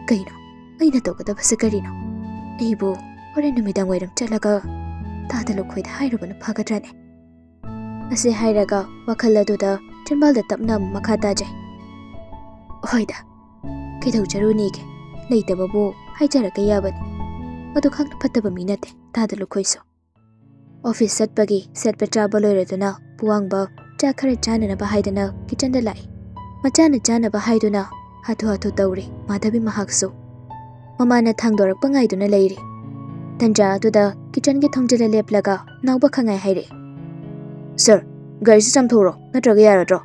ꯀꯩꯅꯣ ꯑꯩꯅ ꯇꯧꯒꯗꯕꯁꯦ ꯀꯔꯤꯅꯣ? ꯑꯩꯕꯨ ꯍꯣꯔꯦꯟ ꯅꯨꯃꯤꯗꯥꯡ ꯋꯥꯏꯔꯝ ꯆꯠꯂꯒ ꯇꯥꯗ ꯂꯨꯈꯣꯏꯗ ꯍꯥꯏꯔꯨꯕꯅ ꯐꯒꯗ꯭ꯔꯅꯦ?" ꯑꯁꯤ ꯍꯥꯏꯔꯒ ꯋꯥꯈꯜ ꯑꯗꯨꯗ ꯆꯤꯟꯕꯥꯜꯗ ꯇꯞꯅ ꯑꯃꯨꯛ ꯃꯈꯥ ꯇꯥꯖꯩ꯫ "ꯍꯣꯏꯗ, ꯀꯩꯗꯧꯖꯔꯨꯅꯤꯒꯦ? ꯂꯩꯇꯕꯕꯨ ꯍꯥꯏꯖꯔꯒ ꯌꯥꯕꯅꯤ꯫ ꯃꯗꯨ ꯈꯪꯅ ꯐꯠꯇꯕ ꯃꯤ ꯅꯠꯇꯦ, ꯇꯥꯗ ꯂꯨꯈꯣꯏꯁꯨ꯫ ꯑꯣꯐꯤꯁ ꯆꯠꯄꯒꯤ ꯁꯦꯠꯄ ꯆꯥꯕ ꯂꯣꯏꯔꯗꯨꯅ ꯄꯨꯋꯥꯡꯕ ꯆꯥ ꯈꯔ ꯆꯥꯅꯅꯕ ꯍꯥꯏꯗꯨꯅ ꯀꯤꯆꯟꯗ ꯂꯥꯛꯏ꯫ ꯃꯆꯥꯅ ꯆꯥꯅꯕ ꯍꯥꯏꯗꯨꯅ ꯍꯥꯊꯨ ꯍꯥꯊꯨ ꯇꯧꯔꯤ ꯃꯥꯙꯕꯤ ꯃꯍꯥꯛꯁꯨ꯫ ꯃꯃꯥꯅ ꯊꯥꯡꯗꯣꯔꯛꯄ ꯉꯥꯏꯗꯨꯅ ꯂꯩꯔꯤ꯫ ꯇꯟꯖꯥ ꯑꯗꯨꯗ ꯀꯤꯆꯟꯒꯤ ꯊꯣꯡꯖꯤꯜꯂ ꯂꯦꯞꯂꯒ ꯅꯥꯎꯕ ꯈꯪꯉꯥꯏ ꯍꯥꯏꯔꯛꯏ, "ꯁꯥꯔ, ꯒꯥꯔꯤꯁꯤ ꯆꯥꯝꯊꯣꯛꯎꯔꯣ, ꯅꯠꯇ꯭ꯔꯒ ꯌꯥꯔꯗ꯭ꯔꯣ?"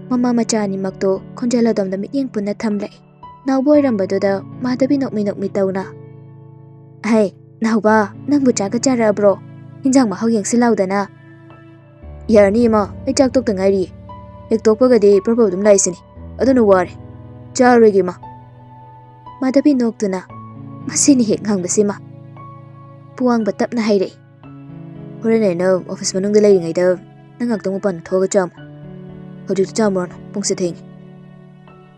ꯃꯃꯥ ꯃꯆꯥ ꯑꯅꯤꯃꯛꯇꯣ ꯈꯣꯟꯖꯦꯜ ꯑꯗꯣꯝꯗ ꯃꯤꯠꯌꯦꯡ ꯄꯨꯟꯅ ꯊꯝꯂꯛꯏ꯫ ꯅꯥꯎꯕ ꯑꯣꯏꯔꯝꯕꯗꯨꯗ ꯃꯥꯙꯕꯤ ꯅꯣꯛꯃꯤ ꯅꯣꯛꯃꯤ ꯇꯧꯅ, "ꯍꯩ, ꯅꯥꯎꯕ, ꯅꯪꯕꯨ ꯆꯥꯛꯀ ꯆꯥꯔꯛꯑꯕ꯭ꯔꯣ? ꯏꯟꯖꯥꯡ ꯃꯍꯥꯎ ꯌꯦꯡꯁꯤ ꯂꯥꯎꯗꯅ꯫" "ꯌꯥꯔꯅꯤ ꯏꯃꯥ, ꯑꯩ ꯆꯥꯛ ꯇꯣꯛꯇ ꯉꯥꯏꯔꯤꯌꯦ꯫ ꯍꯦꯛ ꯇꯣꯛꯄꯒꯗꯤ ꯄ꯭ꯔꯣꯕ꯭ꯂꯦꯝ ꯑꯗꯨꯝ ꯂꯥꯛꯏꯁꯤꯅꯤ꯫ ꯑꯗꯨꯅ ꯋꯥꯔꯦ꯫ ꯆꯥꯔꯔꯣꯏꯒꯦ ꯏꯃꯥ꯫" ꯃꯥꯙꯕꯤ ꯅꯣꯛꯇꯨꯅ, "ꯃꯁꯤꯅꯤ ꯍꯦꯛ ꯉꯥꯡꯕꯁꯤꯃ꯫" ꯄꯨꯋꯥꯡꯕ ꯇꯞꯅ ꯍꯥꯏꯔꯛꯏ, "ꯍꯣꯔꯦꯟ ꯑꯩꯅ ꯑꯣꯐꯤꯁ ꯃꯅꯨꯡꯗ ꯂꯩꯔꯤꯉꯩꯗ ꯅꯪ ꯉꯥꯛꯇꯪ ꯃꯄꯥꯟꯗ ꯊꯣꯛꯑꯒ ꯆꯥꯃꯣ꯫ ꯍꯧꯖꯤꯛꯇꯤ ꯆꯥꯃꯨꯔꯅꯨ, ꯄꯨꯡꯁꯦ ꯊꯦꯡꯉꯦ꯫"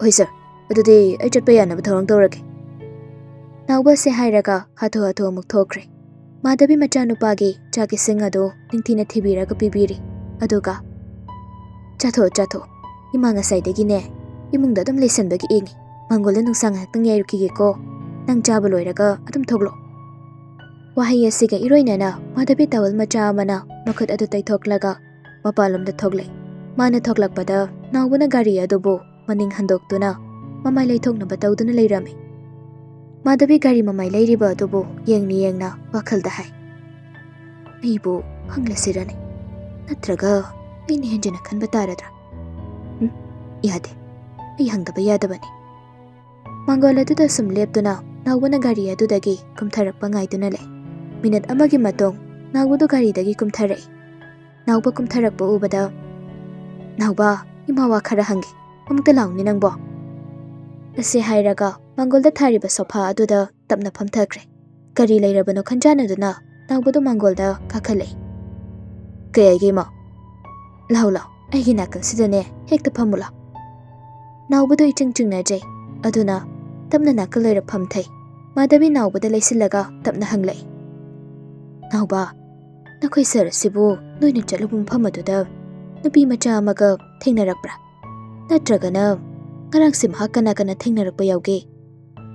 "ꯍꯣꯏ ꯁꯥꯔ, ꯑꯗꯨꯗꯤ ꯑꯩ ꯆꯠꯄ ꯌꯥꯅꯕ ꯊꯧꯔꯥꯡ ꯇꯧꯔꯒꯦ꯫" ꯅꯥꯎꯕꯁꯦ ꯍꯥꯏꯔꯒ ꯍꯥꯊꯨ ꯍꯥꯊꯨ ꯑꯃꯨꯛ ꯊꯣꯛꯈ꯭ꯔꯦ꯫ ꯃꯥꯙꯕꯤ ꯃꯆꯥꯅꯨꯄꯥꯒꯤ ꯆꯥꯛ ꯏꯁꯤꯡ ꯑꯗꯨ ꯅꯤꯡꯊꯤꯅ ꯊꯤꯕꯤꯔꯒ ꯄꯤꯕꯤꯔꯤ꯫ ꯑꯗꯨꯒ, "ꯆꯥꯊꯣꯛ, ꯆꯥꯊꯣꯛ꯫ ꯏꯃꯥ ꯉꯁꯥꯏꯗꯒꯤꯅꯦ ꯏꯃꯨꯡꯗ ꯑꯗꯨꯝ ꯂꯩꯁꯟꯕꯒꯤ ꯏꯪꯉꯤ꯫ ꯃꯪꯒꯣꯜꯗ ꯅꯨꯡꯁꯥ ꯉꯥꯏꯍꯥꯛꯇꯪ ꯌꯩꯔꯨꯈꯤꯒꯦꯀꯣ꯫ ꯅꯪ ꯆꯥꯕ ꯂꯣꯏꯔꯒ ꯑꯗꯨꯝ ꯊꯣꯛꯂꯛꯑꯣ꯫" ꯋꯥꯍꯩ ꯑꯁꯤꯒ ꯏꯔꯣꯏꯅꯅ ꯃꯥꯙꯕꯤ ꯇꯥꯋꯦꯜ ꯃꯆꯥ ꯑꯃꯅ ꯃꯈꯨꯠ ꯑꯗꯨ ꯇꯩꯊꯣꯛꯂꯒ ꯃꯄꯥꯟꯂꯣꯝꯗ ꯊꯣꯛꯂꯛꯏ꯫ ꯃꯥꯅ ꯊꯣꯛꯂꯛꯄꯗ ꯅꯥꯎꯕꯅ ꯒꯥꯔꯤ ꯑꯗꯨꯕꯨ ꯃꯅꯤꯡ ꯍꯟꯗꯣꯛꯇꯨꯅ ꯃꯃꯥꯏ ꯂꯩꯊꯣꯛꯅꯕ ꯇꯧꯗꯨꯅ ꯂꯩꯔꯝꯃꯤ꯫ ꯃꯥꯙꯕꯤ ꯒꯥꯔꯤ ꯃꯃꯥꯏ ꯂꯩꯔꯤꯕ ꯑꯗꯨꯕꯨ ꯌꯦꯡꯅ ꯌꯦꯡꯅ ꯋꯥꯈꯜꯗ ꯍꯥꯏ, "ꯑꯩꯕꯨ ꯈꯪꯂꯁꯤꯔꯅꯦ? ꯅꯠꯇ꯭ꯔꯒ ꯑꯩꯅ ꯍꯦꯟꯖꯤꯟꯅ ꯈꯟꯕ ꯇꯥꯔꯗ꯭ꯔꯥ? ꯎꯝ, ꯌꯥꯗꯦ꯫ ꯑꯩ ꯍꯪꯗꯕ ꯌꯥꯗꯕꯅꯤ꯫" ꯃꯥꯡꯒꯣꯜ ꯑꯗꯨꯗ ꯁꯨꯝ ꯂꯦꯞꯇꯨꯅ ꯅꯥꯎꯕꯅ ꯒꯥꯔꯤ ꯑꯗꯨꯗꯒꯤ ꯀꯨꯝꯊꯔꯛꯄ ꯉꯥꯏꯗꯨꯅ ꯂꯩ꯫ ꯃꯤꯅꯠ ꯑꯃꯒꯤ ꯃꯇꯨꯡ ꯅꯥꯎꯕꯗꯨ ꯒꯥꯔꯤꯗꯒꯤ ꯀꯨꯝꯊꯔꯛꯏ꯫ ꯅꯥꯎꯕ ꯀꯨꯝꯊꯔꯛꯄ ꯎꯕꯗ, "ꯅꯥꯎꯕ, ꯏꯃꯥ ꯋꯥ ꯈꯔ ꯍꯪꯒꯦ, ꯑꯃꯨꯛꯇ ꯂꯥꯎꯅꯦ ꯅꯪꯕꯣ꯫" ꯑꯁꯤ ꯍꯥꯏꯔꯒ ꯃꯥꯡꯒꯣꯜꯗ ꯊꯥꯔꯤꯕ ꯁꯣꯐꯥ ꯑꯗꯨꯗ ꯇꯞꯅ ꯐꯝꯊꯈ꯭ꯔꯦ꯫ ꯀꯔꯤ ꯂꯩꯔꯕꯅꯣ ꯈꯟꯖꯥꯟꯅꯗꯨꯅ ꯅꯥꯎꯕꯗꯨ ꯃꯥꯡꯒꯣꯜꯗ ꯀꯥꯈꯠꯂꯛꯏ꯫ "ꯀꯩ ꯍꯥꯏꯒꯦ ꯏꯃꯥ?" "ꯂꯥꯎ ꯂꯥꯎ, ꯑꯩꯒꯤ ꯅꯥꯀꯜꯁꯤꯗꯅꯦ ꯍꯦꯛꯇ ꯐꯝꯃꯨ ꯂꯥꯎ꯫" ꯅꯥꯎꯕꯗꯨ ꯏꯆꯤꯡ ꯆꯤꯡꯅꯖꯩ꯫ ꯑꯗꯨꯅ ꯇꯞꯅ ꯅꯥꯀꯜ ꯑꯣꯏꯔ ꯐꯝꯊꯩ꯫ ꯃꯥꯙꯕꯤ ꯅꯥꯎꯕꯗ ꯂꯩꯁꯤꯜꯂꯒ ꯇꯞꯅ ꯍꯪꯂꯛꯏ, "ꯅꯥꯎꯕ, ꯅꯈꯣꯏ ꯁꯥꯔ ꯑꯁꯤꯕꯨ ꯅꯣꯏꯅ ꯆꯠꯂꯨꯕ ꯃꯐꯝ ꯑꯗꯨꯗ ꯅꯨꯄꯤ ꯃꯆꯥ ꯑꯃꯒ ꯊꯦꯡꯅꯔꯛꯄ꯭ꯔꯥ? ꯅꯠꯇ꯭ꯔꯒꯅ ꯉꯔꯥꯡꯁꯦ ꯃꯍꯥꯛ ꯀꯅꯥ ꯀꯅꯥ ꯊꯦꯡꯅꯔꯛꯄ ꯌꯥꯎꯒꯦ?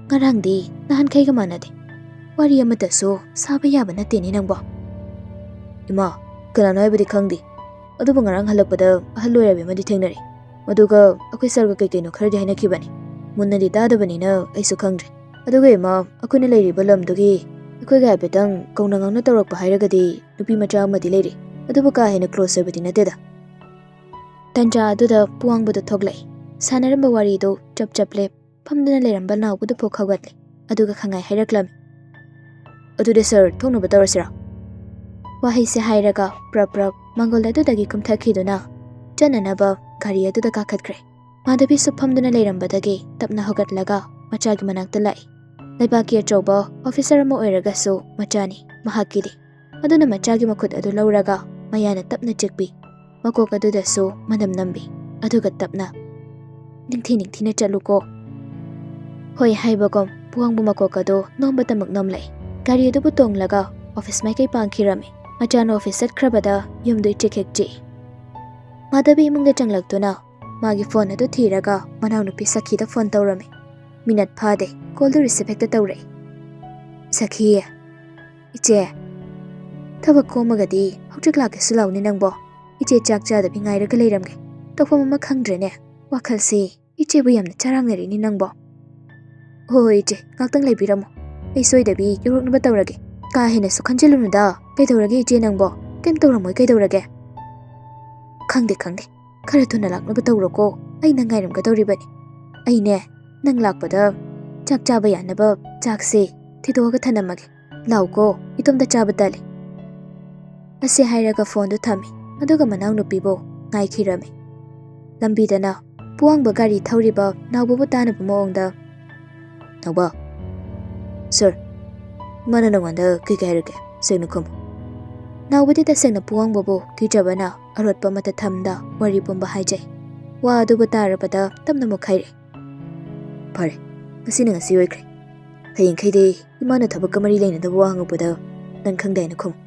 ꯉꯔꯥꯡꯗꯤ ꯅꯍꯥꯟꯈꯩꯒ ꯃꯥꯟꯅꯗꯦ꯫ ꯋꯥꯔꯤ ꯑꯃꯠꯇꯁꯨ ꯁꯥꯕ ꯌꯥꯕ ꯅꯠꯇꯦꯅꯦ ꯅꯪꯕꯣ꯫ ꯏꯃꯥ, ꯀꯅꯥꯅꯣ ꯍꯥꯏꯕꯗꯤ ꯈꯪꯗꯦ, ꯑꯗꯨꯕꯨ ꯉꯔꯥꯡ ꯍꯜꯂꯛꯄꯗ ꯑꯍꯜ ꯑꯣꯏꯔꯕꯤ ꯑꯃꯗꯤ ꯊꯦꯡꯅꯔꯦ꯫ ꯃꯗꯨꯒ ꯑꯩꯈꯣꯏ ꯁꯥꯔꯒ ꯀꯩ ꯀꯩꯅꯣ ꯈꯔꯗꯤ ꯍꯥꯏꯅꯈꯤꯕꯅꯤ꯫ ꯃꯨꯟꯅꯗꯤ ꯇꯥꯗꯕꯅꯤꯅ ꯑꯩꯁꯨ ꯈꯪꯗ꯭ꯔꯦ꯫ ꯑꯗꯨꯒ ꯏꯃꯥ, ꯑꯩꯈꯣꯏꯅ ꯂꯩꯔꯤꯕ ꯂꯝꯗꯨꯒꯤ ꯑꯩꯈꯣꯏꯒ ꯍꯥꯏꯐꯦꯠꯇꯪ ꯀꯧꯅ ꯉꯥꯡꯅ ꯇꯧꯔꯛꯄ ꯍꯥꯏꯔꯒꯗꯤ ꯅꯨꯄꯤ ꯃꯆꯥ ꯑꯃꯗꯤ ꯂꯩꯔꯤ, ꯑꯗꯨꯕꯨ ꯀꯥ ꯍꯦꯟꯅ ꯀ꯭ꯂꯣꯁ ꯑꯣꯏꯕꯗꯤ ꯅꯠꯇꯦꯗ꯫ ꯇꯟꯖꯥ ꯑꯗꯨꯗ ꯄꯨꯋꯥꯡꯕꯗꯨ ꯊꯣꯛꯂꯛꯏ꯫ ꯁꯥꯟꯅꯔꯝꯕ ꯋꯥꯔꯤꯗꯨ ꯆꯞ ꯆꯞ ꯂꯦꯞ꯫ ꯐꯝꯗꯨꯅ ꯂꯩꯔꯝꯕ ꯅꯥꯎꯕꯗꯨ ꯐꯥꯎ ꯍꯧꯒꯠꯂꯦ, ꯑꯗꯨꯒ ꯈꯪꯉꯥꯏ ꯍꯥꯏꯔꯛꯂꯝꯃꯤ꯫ "ꯑꯗꯨꯗꯤ ꯁꯥꯔ, ꯊꯣꯛꯅꯕ ꯇꯧꯔꯁꯤꯔꯥ?" ꯋꯥꯍꯩꯁꯦ ꯍꯥꯏꯔꯒ ꯄ꯭ꯔꯞ ꯄ꯭ꯔꯞ ꯃꯪꯒꯣꯜ ꯑꯗꯨꯗꯒꯤ ꯀꯨꯝꯊꯈꯤꯗꯨꯅ ꯆꯠꯅꯅꯕ ꯒꯥꯔꯤ ꯑꯗꯨꯗ ꯀꯥꯈꯠꯈ꯭ꯔꯦ꯫ ꯃꯥꯙꯕꯤꯁꯨ ꯐꯝꯗꯨꯅ ꯂꯩꯔꯝꯕꯗꯒꯤ ꯇꯞꯅ ꯍꯧꯒꯠꯂꯒ ꯃꯆꯥꯒꯤ ꯃꯅꯥꯛꯇ ꯂꯥꯛꯏ꯫ ꯂꯩꯕꯥꯛꯀꯤ ꯑꯆꯧꯕ ꯑꯣꯐꯤꯁꯔ ꯑꯃ ꯑꯣꯏꯔꯒꯁꯨ ꯃꯆꯥꯅꯤ ꯃꯍꯥꯛꯀꯤꯗꯤ꯫ ꯑꯗꯨꯅ ꯃꯆꯥꯒꯤ ꯃꯈꯨꯠ ꯑꯗꯨ ꯂꯧꯔꯒ ꯃꯌꯥꯅ ꯇꯞꯅ ꯆꯤꯛꯄꯤ꯫ ꯃꯀꯣꯛ ꯑꯗꯨꯗꯁꯨ ꯃꯅꯝ ꯅꯝꯕꯤ꯫ ꯑꯗꯨꯒ ꯇꯞꯅ, "ꯅꯤꯡꯊꯤ ꯅꯤꯡꯊꯤꯅ ꯆꯠꯂꯨꯀꯣ꯫" ꯍꯣꯏ ꯍꯥꯏꯕꯒꯨꯝ ꯄꯨꯋꯥꯡꯕ ꯃꯀꯣꯛ ꯑꯗꯨ ꯅꯣꯝꯕꯇꯃꯛ ꯅꯣꯝꯂꯛꯏ꯫ ꯒꯥꯔꯤ ꯑꯗꯨꯕꯨ ꯇꯣꯡꯂꯒ ꯑꯣꯐꯤꯁ ꯃꯥꯏꯀꯩ ꯄꯥꯡꯈꯤꯔꯝꯃꯤ꯫ ꯃꯆꯥꯅ ꯑꯣꯐꯤꯁ ꯆꯠꯈ꯭ꯔꯕꯗ ꯌꯨꯝꯗꯨ ꯏꯆꯤꯛ ꯍꯦꯛ ꯆꯤꯛꯏ꯫ ꯃꯥꯙꯕꯤ ꯏꯃꯨꯡꯗ ꯆꯪꯂꯛꯇꯨꯅ ꯃꯥꯒꯤ ꯐꯣꯟ ꯑꯗꯨ ꯊꯤꯔꯒ ꯃꯅꯥꯎꯅꯨꯄꯤ ꯁꯈꯤꯗ ꯐꯣꯟ ꯇꯧꯔꯝꯃꯤ꯫ ꯃꯤꯅꯠ ꯐꯥꯗꯦ, ꯀꯣꯜꯗꯨ ꯔꯤꯁꯤꯞ ꯍꯦꯛꯇ ꯇꯧꯔꯛꯏ꯫ "ꯁꯈꯤ, ꯏꯆꯦ, ꯊꯕꯛ ꯀꯣꯝꯃꯒꯗꯤ ꯍꯧꯖꯤꯛ ꯂꯥꯛꯀꯦꯁꯨ ꯂꯥꯎꯅꯦ ꯅꯪꯕꯣ꯫ ꯏꯆꯦ ꯆꯥꯛ ꯆꯥꯗꯕꯤ ꯉꯥꯏꯔꯒ ꯂꯩꯔꯝꯒꯦ꯫ ꯇꯧꯐꯝ ꯑꯃ ꯈꯪꯗ꯭ꯔꯦꯅꯦ꯫ ꯋꯥꯈꯜꯁꯤ ꯏꯆꯦꯕꯨ ꯌꯥꯝꯅ ꯆꯔꯥꯡꯅꯔꯤꯅꯤ ꯅꯪꯕꯣ꯫" "ꯍꯣꯏ ꯍꯣꯏ ꯏꯆꯦ, ꯉꯥꯛꯇꯪ ꯂꯩꯕꯤꯔꯝꯃꯣ꯫ ꯑꯩ ꯁꯣꯏꯗꯕꯤ ꯌꯧꯔꯛꯅꯕ ꯇꯧꯔꯒꯦ꯫ ꯀꯥ ꯍꯦꯟꯅꯁꯨ ꯈꯟꯖꯤꯜꯂꯨꯅꯨꯗ꯫ ꯀꯩꯗꯧꯔꯒꯦ ꯏꯆꯦ ꯅꯪꯕꯣ? ꯀꯩꯝ ꯇꯧꯔꯝꯃꯣꯏ, ꯀꯩꯗꯧꯔꯒꯦ?" "ꯈꯪꯗꯦ ꯈꯪꯗꯦ, ꯈꯔ ꯊꯨꯅ ꯂꯥꯛꯅꯕ ꯇꯧꯔꯣꯀꯣ꯫ ꯑꯩ ꯅꯪ ꯉꯥꯏꯔꯝꯒꯗꯧꯔꯤꯕꯅꯤ꯫ ꯑꯩꯅꯦ, ꯅꯪ ꯂꯥꯛꯄꯗ ꯆꯥꯛ ꯆꯥꯕ ꯌꯥꯅꯕ ꯆꯥꯛꯁꯦ ꯊꯤꯗꯣꯛꯑꯒ ꯊꯅꯝꯃꯒꯦ꯫ ꯂꯥꯎꯀꯣ, ꯏꯇꯣꯝꯇ ꯆꯥꯕ ꯇꯜꯂꯤ꯫" ꯑꯁꯤ ꯍꯥꯏꯔꯒ ꯐꯣꯟꯗꯨ ꯊꯝꯃꯤ, ꯑꯗꯨꯒ ꯃꯅꯥꯎꯅꯨꯄꯤꯕꯨ ꯉꯥꯏꯈꯤꯔꯝꯃꯤ꯫ ꯂꯝꯕꯤꯗꯅ ꯄꯨꯋꯥꯡꯕ ꯒꯥꯔꯤ ꯊꯧꯔꯤꯕ ꯅꯥꯎꯕꯕꯨ ꯇꯥꯅꯕ ꯃꯑꯣꯡꯗ, "ꯅꯥꯎꯕ꯫" "ꯁꯥꯔ꯫" "ꯏꯃꯥꯅ ꯅꯉꯣꯟꯗ ꯀꯩ ꯀꯩ ꯍꯥꯏꯔꯛꯀꯦ? ꯁꯦꯡꯅ ꯈꯨꯝꯃꯨ꯫" ꯅꯥꯎꯕꯗꯤ ꯇꯁꯦꯡꯅ ꯄꯨꯋꯥꯡꯕꯕꯨ ꯀꯤꯖꯕꯅ ꯑꯔꯣꯠꯄ ꯑꯃꯠꯇ ꯊꯝꯗ ꯋꯥꯔꯤ ꯄꯨꯝꯕ ꯍꯥꯏꯖꯩ꯫ ꯋꯥ ꯑꯗꯨꯕꯨ ꯇꯥꯔꯕꯗ ꯇꯞꯅ ꯃꯨꯛꯈꯥꯏꯔꯛꯏ꯫ "ꯐꯔꯦ, ꯉꯁꯤꯅ ꯉꯁꯤ ꯑꯣꯏꯈ꯭ꯔꯦ꯫ ꯍꯌꯦꯡꯈꯩꯗꯤ ꯏꯃꯥꯅ ꯊꯕꯛꯀ ꯃꯔꯤ ꯂꯩꯅꯗꯕ ꯋꯥ ꯍꯪꯉꯛꯄꯗ ꯅꯪ ꯈꯪꯗꯦ ꯍꯥꯏꯅ ꯈꯨꯝꯃꯨ꯫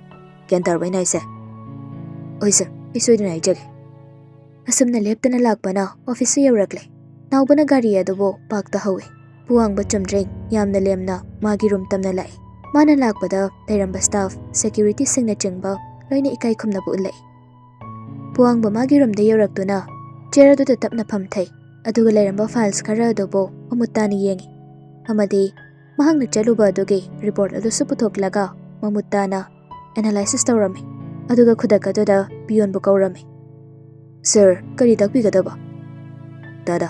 ꯒ꯭ꯌꯥꯟ ꯇꯥꯔꯕ ꯑꯩꯅ ꯍꯥꯏꯁꯦ?" "ꯍꯣꯏ ꯁꯥꯔ, ꯑꯩ ꯁꯣꯏꯗꯅ ꯍꯥꯏꯖꯒꯦ꯫" ꯑꯁꯨꯝꯅ ꯂꯦꯞꯇꯅ ꯂꯥꯛꯄꯅ ꯑꯣꯐꯤꯁꯁꯨ ꯌꯧꯔꯛꯂꯦ꯫ ꯅꯥꯎꯕꯅ ꯒꯥꯔꯤ ꯑꯗꯨꯕꯨ ꯄꯥꯔꯛ ꯇꯧꯍꯧꯏ꯫ ꯄꯨꯋꯥꯡꯕ ꯆꯨꯝꯗ꯭ꯔꯤꯡ ꯌꯥꯝꯅ ꯂꯦꯝꯅ ꯃꯥꯒꯤ ꯔꯨꯝ ꯇꯝꯅ ꯂꯥꯛꯏ꯫ ꯃꯥꯅ ꯂꯥꯛꯄꯗ ꯂꯩꯔꯝꯕ staff, security ꯁꯤꯡꯅꯆꯤꯡꯕ ꯂꯣꯏꯅ ꯏꯀꯥꯏ ꯈꯨꯝꯅꯕ ꯎꯠꯂꯛꯏ꯫ ꯄꯨꯋꯥꯡꯕ ꯃꯥꯒꯤ room ꯗ ꯌꯧꯔꯛꯇꯨꯅ chair ꯑꯗꯨꯗ ꯇꯞꯅ ꯐꯝꯊꯩ, ꯑꯗꯨꯒ ꯂꯩꯔꯝꯕ files ꯈꯔ ꯑꯗꯨꯕꯨ ꯃꯃꯨꯠ ꯇꯥꯅ ꯌꯦꯡꯉꯤ, ꯑꯃꯗꯤ ꯃꯍꯥꯛꯅ ꯆꯠꯂꯨꯕ ꯑꯗꯨꯒꯤ report ꯑꯗꯨꯁꯨ ꯄꯨꯊꯣꯛꯂꯒ ꯃꯃꯨꯠ ꯇꯥꯅ analysis ꯇꯧꯔꯝꯃꯤ꯫ ꯑꯗꯨꯒ ꯈꯨꯗꯛ ꯑꯗꯨꯗ peon ꯕꯨ ꯀꯧꯔꯝꯃꯤ꯫ "Sir, ꯀꯔꯤ ꯇꯥꯛꯄꯤꯒꯗꯕ?" "ꯗꯥꯗꯥ,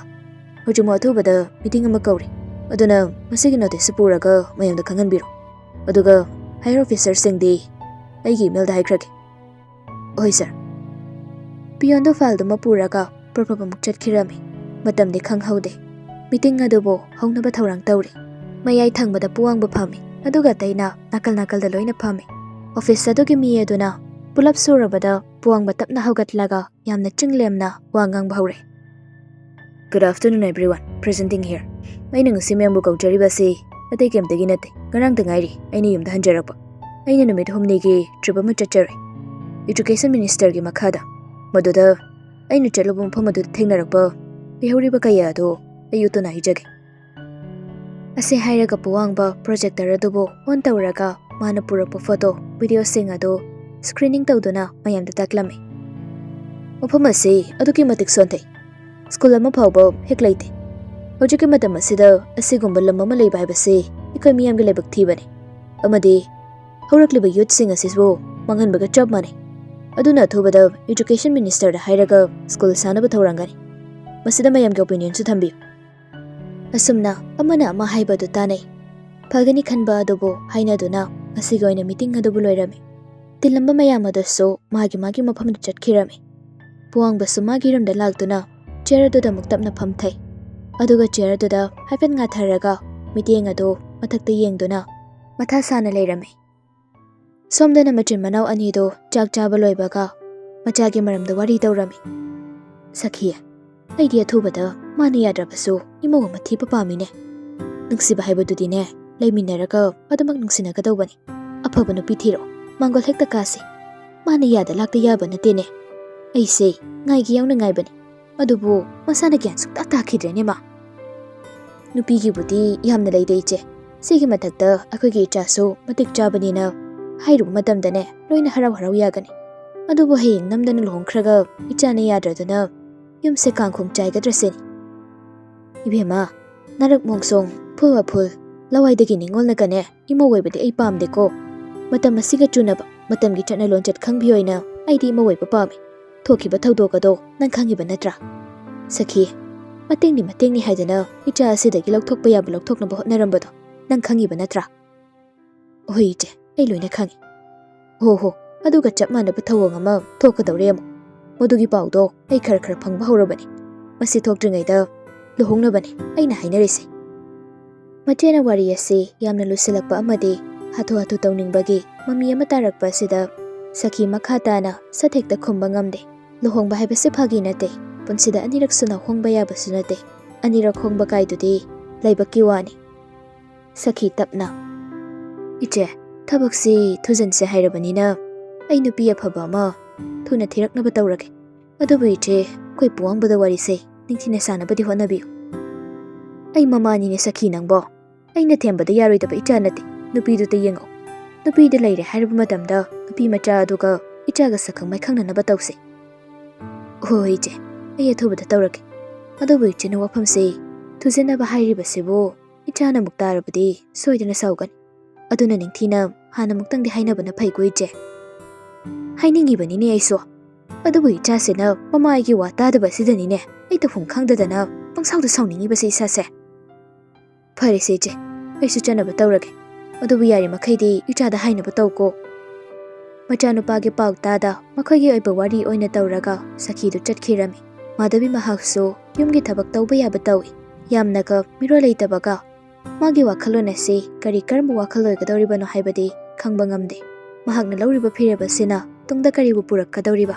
ꯍꯧꯖꯤꯛꯃꯛ ꯑꯊꯨꯕꯗ meeting ꯑꯃ ꯀꯧꯔꯤ, ꯑꯗꯨꯅ ꯃꯁꯤꯒꯤ notice ꯄꯨꯔꯒ ꯃꯌꯥꯝꯗ ꯈꯪꯍꯟꯕꯤꯔꯣ꯫ ꯑꯗꯨꯒ higher officer ꯁꯤꯡꯗꯤ ꯑꯩꯒꯤ email ꯗ ꯍꯥꯏꯈ꯭ꯔꯒꯦ꯫" "ꯍꯣꯏ, sir꯫" Peon ꯗꯨ file ꯗꯨꯃ ꯄꯨꯔꯒ ꯄ꯭ꯔꯞ ꯄ꯭ꯔꯞ ꯑꯃꯨꯛ ꯆꯠꯈꯤꯔꯝꯃꯤ꯫ ꯃꯇꯝꯗꯤ ꯈꯪꯍꯧꯗꯦ꯫ Meeting ꯑꯗꯨꯕꯨ ꯍꯧꯅꯕ ꯊꯧꯔꯥꯡ ꯇꯧꯔꯤ꯫ ꯃꯌꯥꯏ ꯊꯪꯕꯗ ꯄꯨꯋꯥꯡꯕ ꯐꯝꯃꯤ, ꯑꯗꯨꯒ ꯑꯇꯩꯅ ꯅꯥꯀꯜ ꯅꯥꯀꯜꯗ ꯂꯣꯏꯅ ꯐꯝꯃꯤ꯫ Office ꯑꯗꯨꯒꯤ ꯃꯤ ꯑꯗꯨꯅ ꯄꯨꯂꯞ ꯁꯨꯔꯕꯗ ꯄꯨꯋꯥꯡꯕ ꯇꯞꯅ ꯍꯧꯒꯠꯂꯒ ꯌꯥꯝꯅ ꯆꯤꯡ ꯂꯦꯝꯅ ꯋꯥ ꯉꯥꯡꯕ ꯍꯧꯔꯦ꯫ "Good afternoon, everyone. Presenting here." ꯑꯩꯅ ꯉꯁꯤ ꯃꯌꯥꯝꯕꯨ ꯀꯧꯖꯔꯤꯕ ꯑꯁꯤ ꯑꯇꯩ ꯀꯩꯝꯇꯒꯤ ꯅꯠꯇꯦ꯫ ꯉꯔꯥꯡꯇ ꯉꯥꯏꯔꯤ ꯑꯩꯅ ꯌꯨꯝꯗ ꯍꯟꯖꯔꯛꯄ꯫ ꯑꯩꯅ ꯅꯨꯃꯤꯠ ꯍꯨꯝꯅꯤꯒꯤ trip ꯑꯃ ꯆꯠꯆꯔꯨꯏ, education minister ꯒꯤ ꯃꯈꯥꯗ꯫ ꯃꯗꯨꯗ ꯑꯩꯅ ꯆꯠꯂꯨꯕ ꯃꯐꯝ ꯑꯗꯨꯗ ꯊꯦꯡꯅꯔꯛꯄ ꯂꯩꯍꯧꯔꯤꯕ ꯀꯌꯥ ꯑꯗꯨ ꯑꯩ ꯎꯠꯇꯨꯅ ꯍꯥꯏꯖꯒꯦ꯫ ꯑꯁꯤ ꯍꯥꯏꯔꯒ ꯄꯨꯋꯥꯡꯕ projector ꯑꯗꯨꯕꯨ on ꯇꯧꯔꯒ ꯃꯥꯅ ꯄꯨꯔꯛꯄ photo, video ꯁꯤꯡ ꯑꯗꯨ screening ꯇꯧꯗꯨꯅ ꯃꯌꯥꯝꯗ ꯇꯥꯛꯂꯝꯃꯤ꯫ "ꯃꯐꯝ ꯑꯁꯤ ꯑꯗꯨꯛꯀꯤ ꯃꯇꯤꯛ ꯁꯣꯟꯊꯩ꯫ School ꯑꯃ ꯐꯥꯎꯕ ꯍꯦꯛ ꯂꯩꯇꯦ꯫ ꯍꯧꯖꯤꯛꯀꯤ ꯃꯇꯝ ꯑꯁꯤꯗ ꯑꯁꯤꯒꯨꯝꯕ ꯂꯝ ꯑꯃ ꯂꯩꯕ ꯍꯥꯏꯕꯁꯤ ꯑꯩꯈꯣꯏ ꯃꯤꯌꯥꯝꯒꯤ ꯂꯥꯏꯕꯛ ꯊꯤꯕꯅꯤ꯫ ꯑꯃꯗꯤ ꯍꯧꯔꯛꯂꯤꯕ youth ꯁꯤꯡ ꯑꯁꯤꯕꯨ ꯃꯥꯡꯍꯟꯕꯒ ꯆꯞ ꯃꯥꯟꯅꯩ꯫ ꯑꯗꯨꯅ ꯑꯊꯨꯕꯗ education minister ꯗ ꯍꯥꯏꯔꯒ school ꯁꯥꯅꯕ ꯊꯧꯔꯥꯡꯒꯅꯤ꯫ ꯃꯁꯤꯗ ꯃꯌꯥꯝꯒꯤ opinion ꯁꯨ ꯊꯝꯕꯤꯌꯨ꯫" ꯑꯁꯨꯝꯅ ꯑꯃꯅ ꯑꯃ ꯍꯥꯏꯕꯗꯨ ꯇꯥꯅꯩ꯫ ꯐꯒꯅꯤ ꯈꯟꯕ ꯑꯗꯨꯕꯨ ꯍꯥꯏꯅꯗꯨꯅ ꯉꯁꯤꯒꯤ ꯑꯣꯏꯅ meeting ꯑꯗꯨꯕꯨ ꯂꯣꯏꯔꯝꯃꯤ꯫ ꯇꯤꯜꯂꯝꯕ ꯃꯌꯥꯝ ꯑꯗꯨꯁꯨ ꯃꯥꯒꯤ ꯃꯥꯒꯤ ꯃꯐꯝꯗ ꯆꯠꯈꯤꯔꯝꯃꯤ꯫ ꯄꯨꯋꯥꯡꯕꯁꯨ ꯃꯥꯒꯤ room ꯗ ꯂꯥꯛꯇꯨꯅ chair ꯑꯗꯨꯗ ꯑꯃꯨꯛ ꯇꯞꯅ ꯐꯝꯊꯩ꯫ ꯑꯗꯨꯒ chair ꯑꯗꯨꯗ ꯍꯥꯏꯐꯦꯠ ꯉꯥꯊꯔꯒ ꯃꯤꯠꯌꯦꯡ ꯑꯗꯨ ꯃꯊꯛꯇ ꯌꯦꯡꯗꯨꯅ ꯃꯊꯥ ꯁꯥꯅ ꯂꯩꯔꯝꯃꯤ꯫ ꯁꯣꯝꯗꯅ ꯃꯆꯤꯟ ꯃꯅꯥꯎ ꯑꯅꯤꯗꯨ ꯆꯥꯛ ꯆꯥꯕ ꯂꯣꯏꯕꯒ ꯃꯆꯥꯒꯤ ꯃꯔꯝꯗ ꯋꯥꯔꯤ ꯇꯧꯔꯝꯃꯤ꯫ "ꯁꯈꯤ, ꯑꯩꯗꯤ ꯑꯊꯨꯕꯗ ꯃꯥꯅ ꯌꯥꯗ꯭ꯔꯕꯁꯨ ꯏꯃꯧ ꯑꯃ ꯊꯤꯕ ꯄꯥꯝꯃꯤꯅꯦ꯫ ꯅꯨꯡꯁꯤꯕ ꯍꯥꯏꯕꯗꯨꯗꯤꯅꯦ, ꯂꯩꯃꯤꯟꯅꯔꯒ ꯑꯗꯨꯃꯛ ꯅꯨꯡꯁꯤꯅꯒꯗꯧꯕꯅꯤ꯫ ꯑꯐꯕ ꯅꯨꯄꯤ ꯊꯤꯔꯣ, ꯃꯥꯡꯒꯣꯜ ꯍꯦꯛꯇ ꯀꯥꯁꯤ꯫ ꯃꯥꯅ ꯌꯥꯗ ꯂꯥꯛꯇ ꯌꯥꯕ ꯅꯠꯇꯦꯅꯦ꯫ ꯑꯩꯁꯦ ꯉꯥꯏꯒꯦ ꯌꯥꯎꯅ ꯉꯥꯏꯕꯅꯤ, ꯑꯗꯨꯕꯨ ꯃꯁꯥꯅ ꯒ꯭ꯌꯥꯟ ꯁꯨꯡꯇꯥ ꯇꯥꯈꯤꯗ꯭ꯔꯦꯅꯦ ꯃꯥ꯫ ꯅꯨꯄꯤꯒꯤꯕꯨꯗꯤ ꯌꯥꯝꯅ ꯂꯩꯗ ꯏꯆꯦ, ꯁꯤꯒꯤ ꯃꯊꯛꯇ ꯑꯩꯈꯣꯏꯒꯤ ꯏꯆꯥꯁꯨ ꯃꯇꯤꯛ ꯆꯥꯕꯅꯤꯅ ꯍꯥꯏꯔꯨꯕ ꯃꯇꯝꯗꯅꯦ ꯂꯣꯏꯅ ꯍꯔꯥꯎ ꯍꯔꯥꯎ ꯌꯥꯒꯅꯤ꯫ ꯑꯗꯨꯕꯨ ꯍꯌꯦꯡ ꯅꯝꯗꯅ ꯂꯨꯍꯣꯡꯈ꯭ꯔꯒ ꯏꯆꯥꯅ ꯌꯥꯗ꯭ꯔꯗꯅ ꯌꯨꯝꯁꯦ ꯀꯥꯡꯈꯣꯡ ꯆꯥꯏꯒꯗ꯭ꯔꯥ ꯁꯤꯅꯤ꯫ ꯏꯕꯦꯝꯃ, ꯅꯔꯛ ꯃꯣꯡꯁꯣꯡ, ꯐꯨ ꯋꯥꯐꯨꯜ, ꯂꯋꯥꯏꯗꯒꯤ ꯅꯤꯉꯣꯜꯅꯒꯅꯦ ꯏꯃꯧ ꯑꯣꯏꯕꯗꯤ ꯑꯩ ꯄꯥꯝꯗꯦꯀꯣ꯫ ꯃꯇꯝ ꯑꯁꯤꯒ ꯆꯨꯅꯕ, ꯃꯇꯝꯒꯤ ꯆꯠꯅ ꯂꯣꯟꯆꯠ ꯈꯪꯕꯤ ꯑꯣꯏꯅ ꯑꯩꯗꯤ ꯏꯃꯧ ꯑꯣꯏꯕ ꯄꯥꯝꯃꯤ꯫ ꯊꯣꯛꯈꯤꯕ ꯊꯧꯗꯣꯛ ꯑꯗꯣ ꯅꯪ ꯈꯪꯉꯤꯕ ꯅꯠꯇ꯭ꯔꯥ? ꯁꯈꯤ, ꯃꯇꯦꯡꯅꯤ ꯃꯇꯦꯡꯅꯤ ꯍꯥꯏꯗꯅ ꯏꯆꯥ ꯑꯁꯤꯗꯒꯤ ꯂꯧꯊꯣꯛꯄ ꯌꯥꯕ ꯂꯧꯊꯣꯛꯅꯕ ꯍꯣꯠꯅꯔꯝꯕꯗꯣ ꯅꯪ ꯈꯪꯉꯤꯕ ꯅꯠꯇ꯭ꯔꯥ? ꯍꯣꯏ ꯏꯆꯦ, ꯑꯩ ꯂꯣꯏꯅ ꯈꯪꯉꯤ꯫ ꯍꯣ ꯍꯣ, ꯑꯗꯨꯒ ꯆꯞ ꯃꯥꯟꯅꯕ ꯊꯧꯑꯣꯡ ꯑꯃ ꯊꯣꯛꯀꯗꯧꯔꯦ ꯑꯃꯨꯛ꯫ ꯃꯗꯨꯒꯤ ꯄꯥꯎꯗꯣ ꯑꯩ ꯈꯔ ꯈꯔ ꯐꯪꯕ ꯍꯧꯔꯕꯅꯤ꯫ ꯃꯁꯤ ꯊꯣꯛꯇ꯭ꯔꯤꯉꯩꯗ ꯂꯨꯍꯣꯡꯅꯕꯅꯤ ꯑꯩꯅ ꯍꯥꯏꯅꯔꯤꯁꯦ꯫ ꯃꯆꯦꯅ ꯋꯥꯔꯤ ꯑꯁꯤ ꯌꯥꯝꯅ ꯂꯨꯁꯤꯜꯂꯛꯄ ꯑꯃꯗꯤ ꯍꯥꯊꯨ ꯍꯥꯊꯨ ꯇꯧꯅꯤꯡꯕꯒꯤ ꯃꯃꯤ ꯑꯃ ꯇꯥꯔꯛꯄ ꯑꯁꯤꯗ ꯁꯈꯤ ꯃꯈꯥ ꯇꯥꯅ ꯁꯠ ꯍꯦꯛꯇ ꯈꯨꯝꯕ ꯉꯝꯗꯦ꯫ ꯂꯨꯍꯣꯡꯕ ꯍꯥꯏꯕꯁꯤ ꯐꯥꯒꯤ ꯅꯠꯇꯦ꯫ ꯄꯨꯟꯁꯤꯗ ꯑꯅꯤꯔꯛ ꯁꯨꯅ ꯍꯣꯡꯕ ꯌꯥꯕꯁꯨ ꯅꯠꯇꯦ꯫ ꯑꯅꯤꯔꯛ ꯍꯣꯡꯕ ꯀꯥꯏꯗꯨꯗꯤ ꯂꯥꯏꯕꯛꯀꯤ ꯋꯥꯅꯤ꯫ ꯁꯈꯤ ꯇꯞꯅ, "ꯏꯆꯦ, ꯊꯕꯛꯁꯤ ꯊꯨꯖꯟꯁꯦ ꯍꯥꯏꯔꯕꯅꯤꯅ ꯑꯩ ꯅꯨꯄꯤ ꯑꯐꯕ ꯑꯃ ꯊꯨꯅ ꯊꯤꯔꯛꯅꯕ ꯇꯧꯔꯒꯦ꯫ ꯑꯗꯨꯕꯨ ꯏꯆꯦ, ꯑꯩꯈꯣꯏ ꯄꯨꯋꯥꯡꯕꯗ ꯋꯥꯔꯤꯁꯦ ꯅꯤꯡꯊꯤꯅ ꯁꯥꯟꯅꯕꯗꯤ ꯍꯣꯠꯅꯕꯤꯌꯨ꯫" "ꯑꯩ ꯃꯃꯥꯅꯤꯅꯦ ꯁꯈꯤ ꯅꯪꯕꯣ꯫ ꯑꯩꯅ ꯊꯦꯝꯕꯗ ꯌꯥꯔꯣꯏꯗꯕ ꯏꯆꯥ ꯅꯠꯇꯦ꯫ ꯅꯨꯄꯤꯗꯨꯗ ꯌꯦꯡꯉꯣ꯫ ꯅꯨꯄꯤꯗ ꯂꯩꯔꯦ ꯍꯥꯏꯔꯕ ꯃꯇꯝꯗ ꯅꯨꯄꯤ ꯃꯆꯥ ꯑꯗꯨꯒ ꯏꯆꯥꯒ ꯁꯛꯈꯪ ꯃꯥꯏꯈꯪꯅꯅꯕ ꯇꯧꯁꯦ꯫" "ꯍꯣꯏ ꯏꯆꯦ, ꯑꯩ ꯑꯊꯨꯕꯗ ꯇꯧꯔꯒꯦ꯫ ꯑꯗꯨꯕꯨ ꯏꯆꯦꯅ ꯋꯥꯐꯝꯁꯦ ꯊꯨꯖꯟꯅꯕ ꯍꯥꯏꯔꯤꯕꯁꯤꯕꯨ ꯏꯆꯥꯅ ꯑꯃꯨꯛ ꯇꯥꯔꯕꯗꯤ ꯁꯣꯏꯗꯅ ꯁꯥꯎꯒꯅꯤ꯫ ꯑꯗꯨꯅ ꯅꯤꯡꯊꯤꯅ ꯍꯥꯟꯅ ꯑꯃꯨꯛꯇꯪꯗꯤ ꯍꯥꯏꯅꯕꯅ ꯐꯩꯀꯣ ꯏꯆꯦ꯫" "ꯍꯥꯏꯅꯤꯡꯉꯤꯕꯅꯤꯅꯦ ꯑꯩꯁꯨ꯫ ꯑꯗꯨꯕꯨ ꯏꯆꯥꯁꯤꯅ ꯃꯃꯥ ꯑꯩꯒꯤ ꯋꯥ ꯇꯥꯗꯕ ꯑꯁꯤꯗꯅꯤꯅꯦ ꯑꯩ ꯇꯧꯐꯝ ꯈꯪꯗꯗꯅ ꯄꯪꯁꯥꯎꯗ ꯁꯥꯎꯅꯤꯡꯉꯤꯕꯁꯦ ꯏꯁꯥꯁꯦ꯫" "ꯐꯔꯦꯁꯦ ꯏꯆꯦ, ꯑꯩꯁꯨ ꯆꯠꯅꯕ ꯇꯧꯔꯒꯦ꯫ ꯑꯗꯨꯕꯨ ꯌꯥꯔꯤꯃꯈꯩꯗꯤ ꯏꯆꯥꯗ ꯍꯥꯏꯅꯕ ꯇꯧꯀꯣ꯫" ꯃꯆꯥꯅꯨꯄꯥꯒꯤ ꯄꯥꯎ ꯇꯥꯗ ꯃꯈꯣꯏꯒꯤ ꯑꯣꯏꯕ ꯋꯥꯔꯤ ꯑꯣꯏꯅ ꯇꯧꯔꯒ ꯁꯈꯤꯗꯨ ꯆꯠꯈꯤꯔꯝꯃꯤ꯫ ꯃꯥꯙꯕꯤ ꯃꯍꯥꯛꯁꯨ ꯌꯨꯝꯒꯤ ꯊꯕꯛ ꯇꯧꯕ ꯌꯥꯕ ꯇꯧꯏ꯫ ꯌꯥꯝꯅꯒ ꯃꯤꯔꯣꯜ ꯂꯩꯇꯕꯒ ꯃꯥꯒꯤ ꯋꯥꯈꯜꯂꯣꯟ ꯑꯁꯤ ꯀꯔꯤ ꯀꯔꯝꯕ ꯋꯥꯈꯜ ꯑꯣꯏꯒꯗꯧꯔꯤꯕꯅꯣ ꯍꯥꯏꯕꯗꯤ ꯈꯪꯕ ꯉꯝꯗꯦ꯫ ꯃꯍꯥꯛꯅ ꯂꯧꯔꯤꯕ ꯐꯤꯔꯦꯞ ꯑꯁꯤꯅ ꯇꯨꯡꯗ ꯀꯔꯤꯕꯨ ꯄꯨꯔꯛꯀꯗꯧꯔꯤꯕ?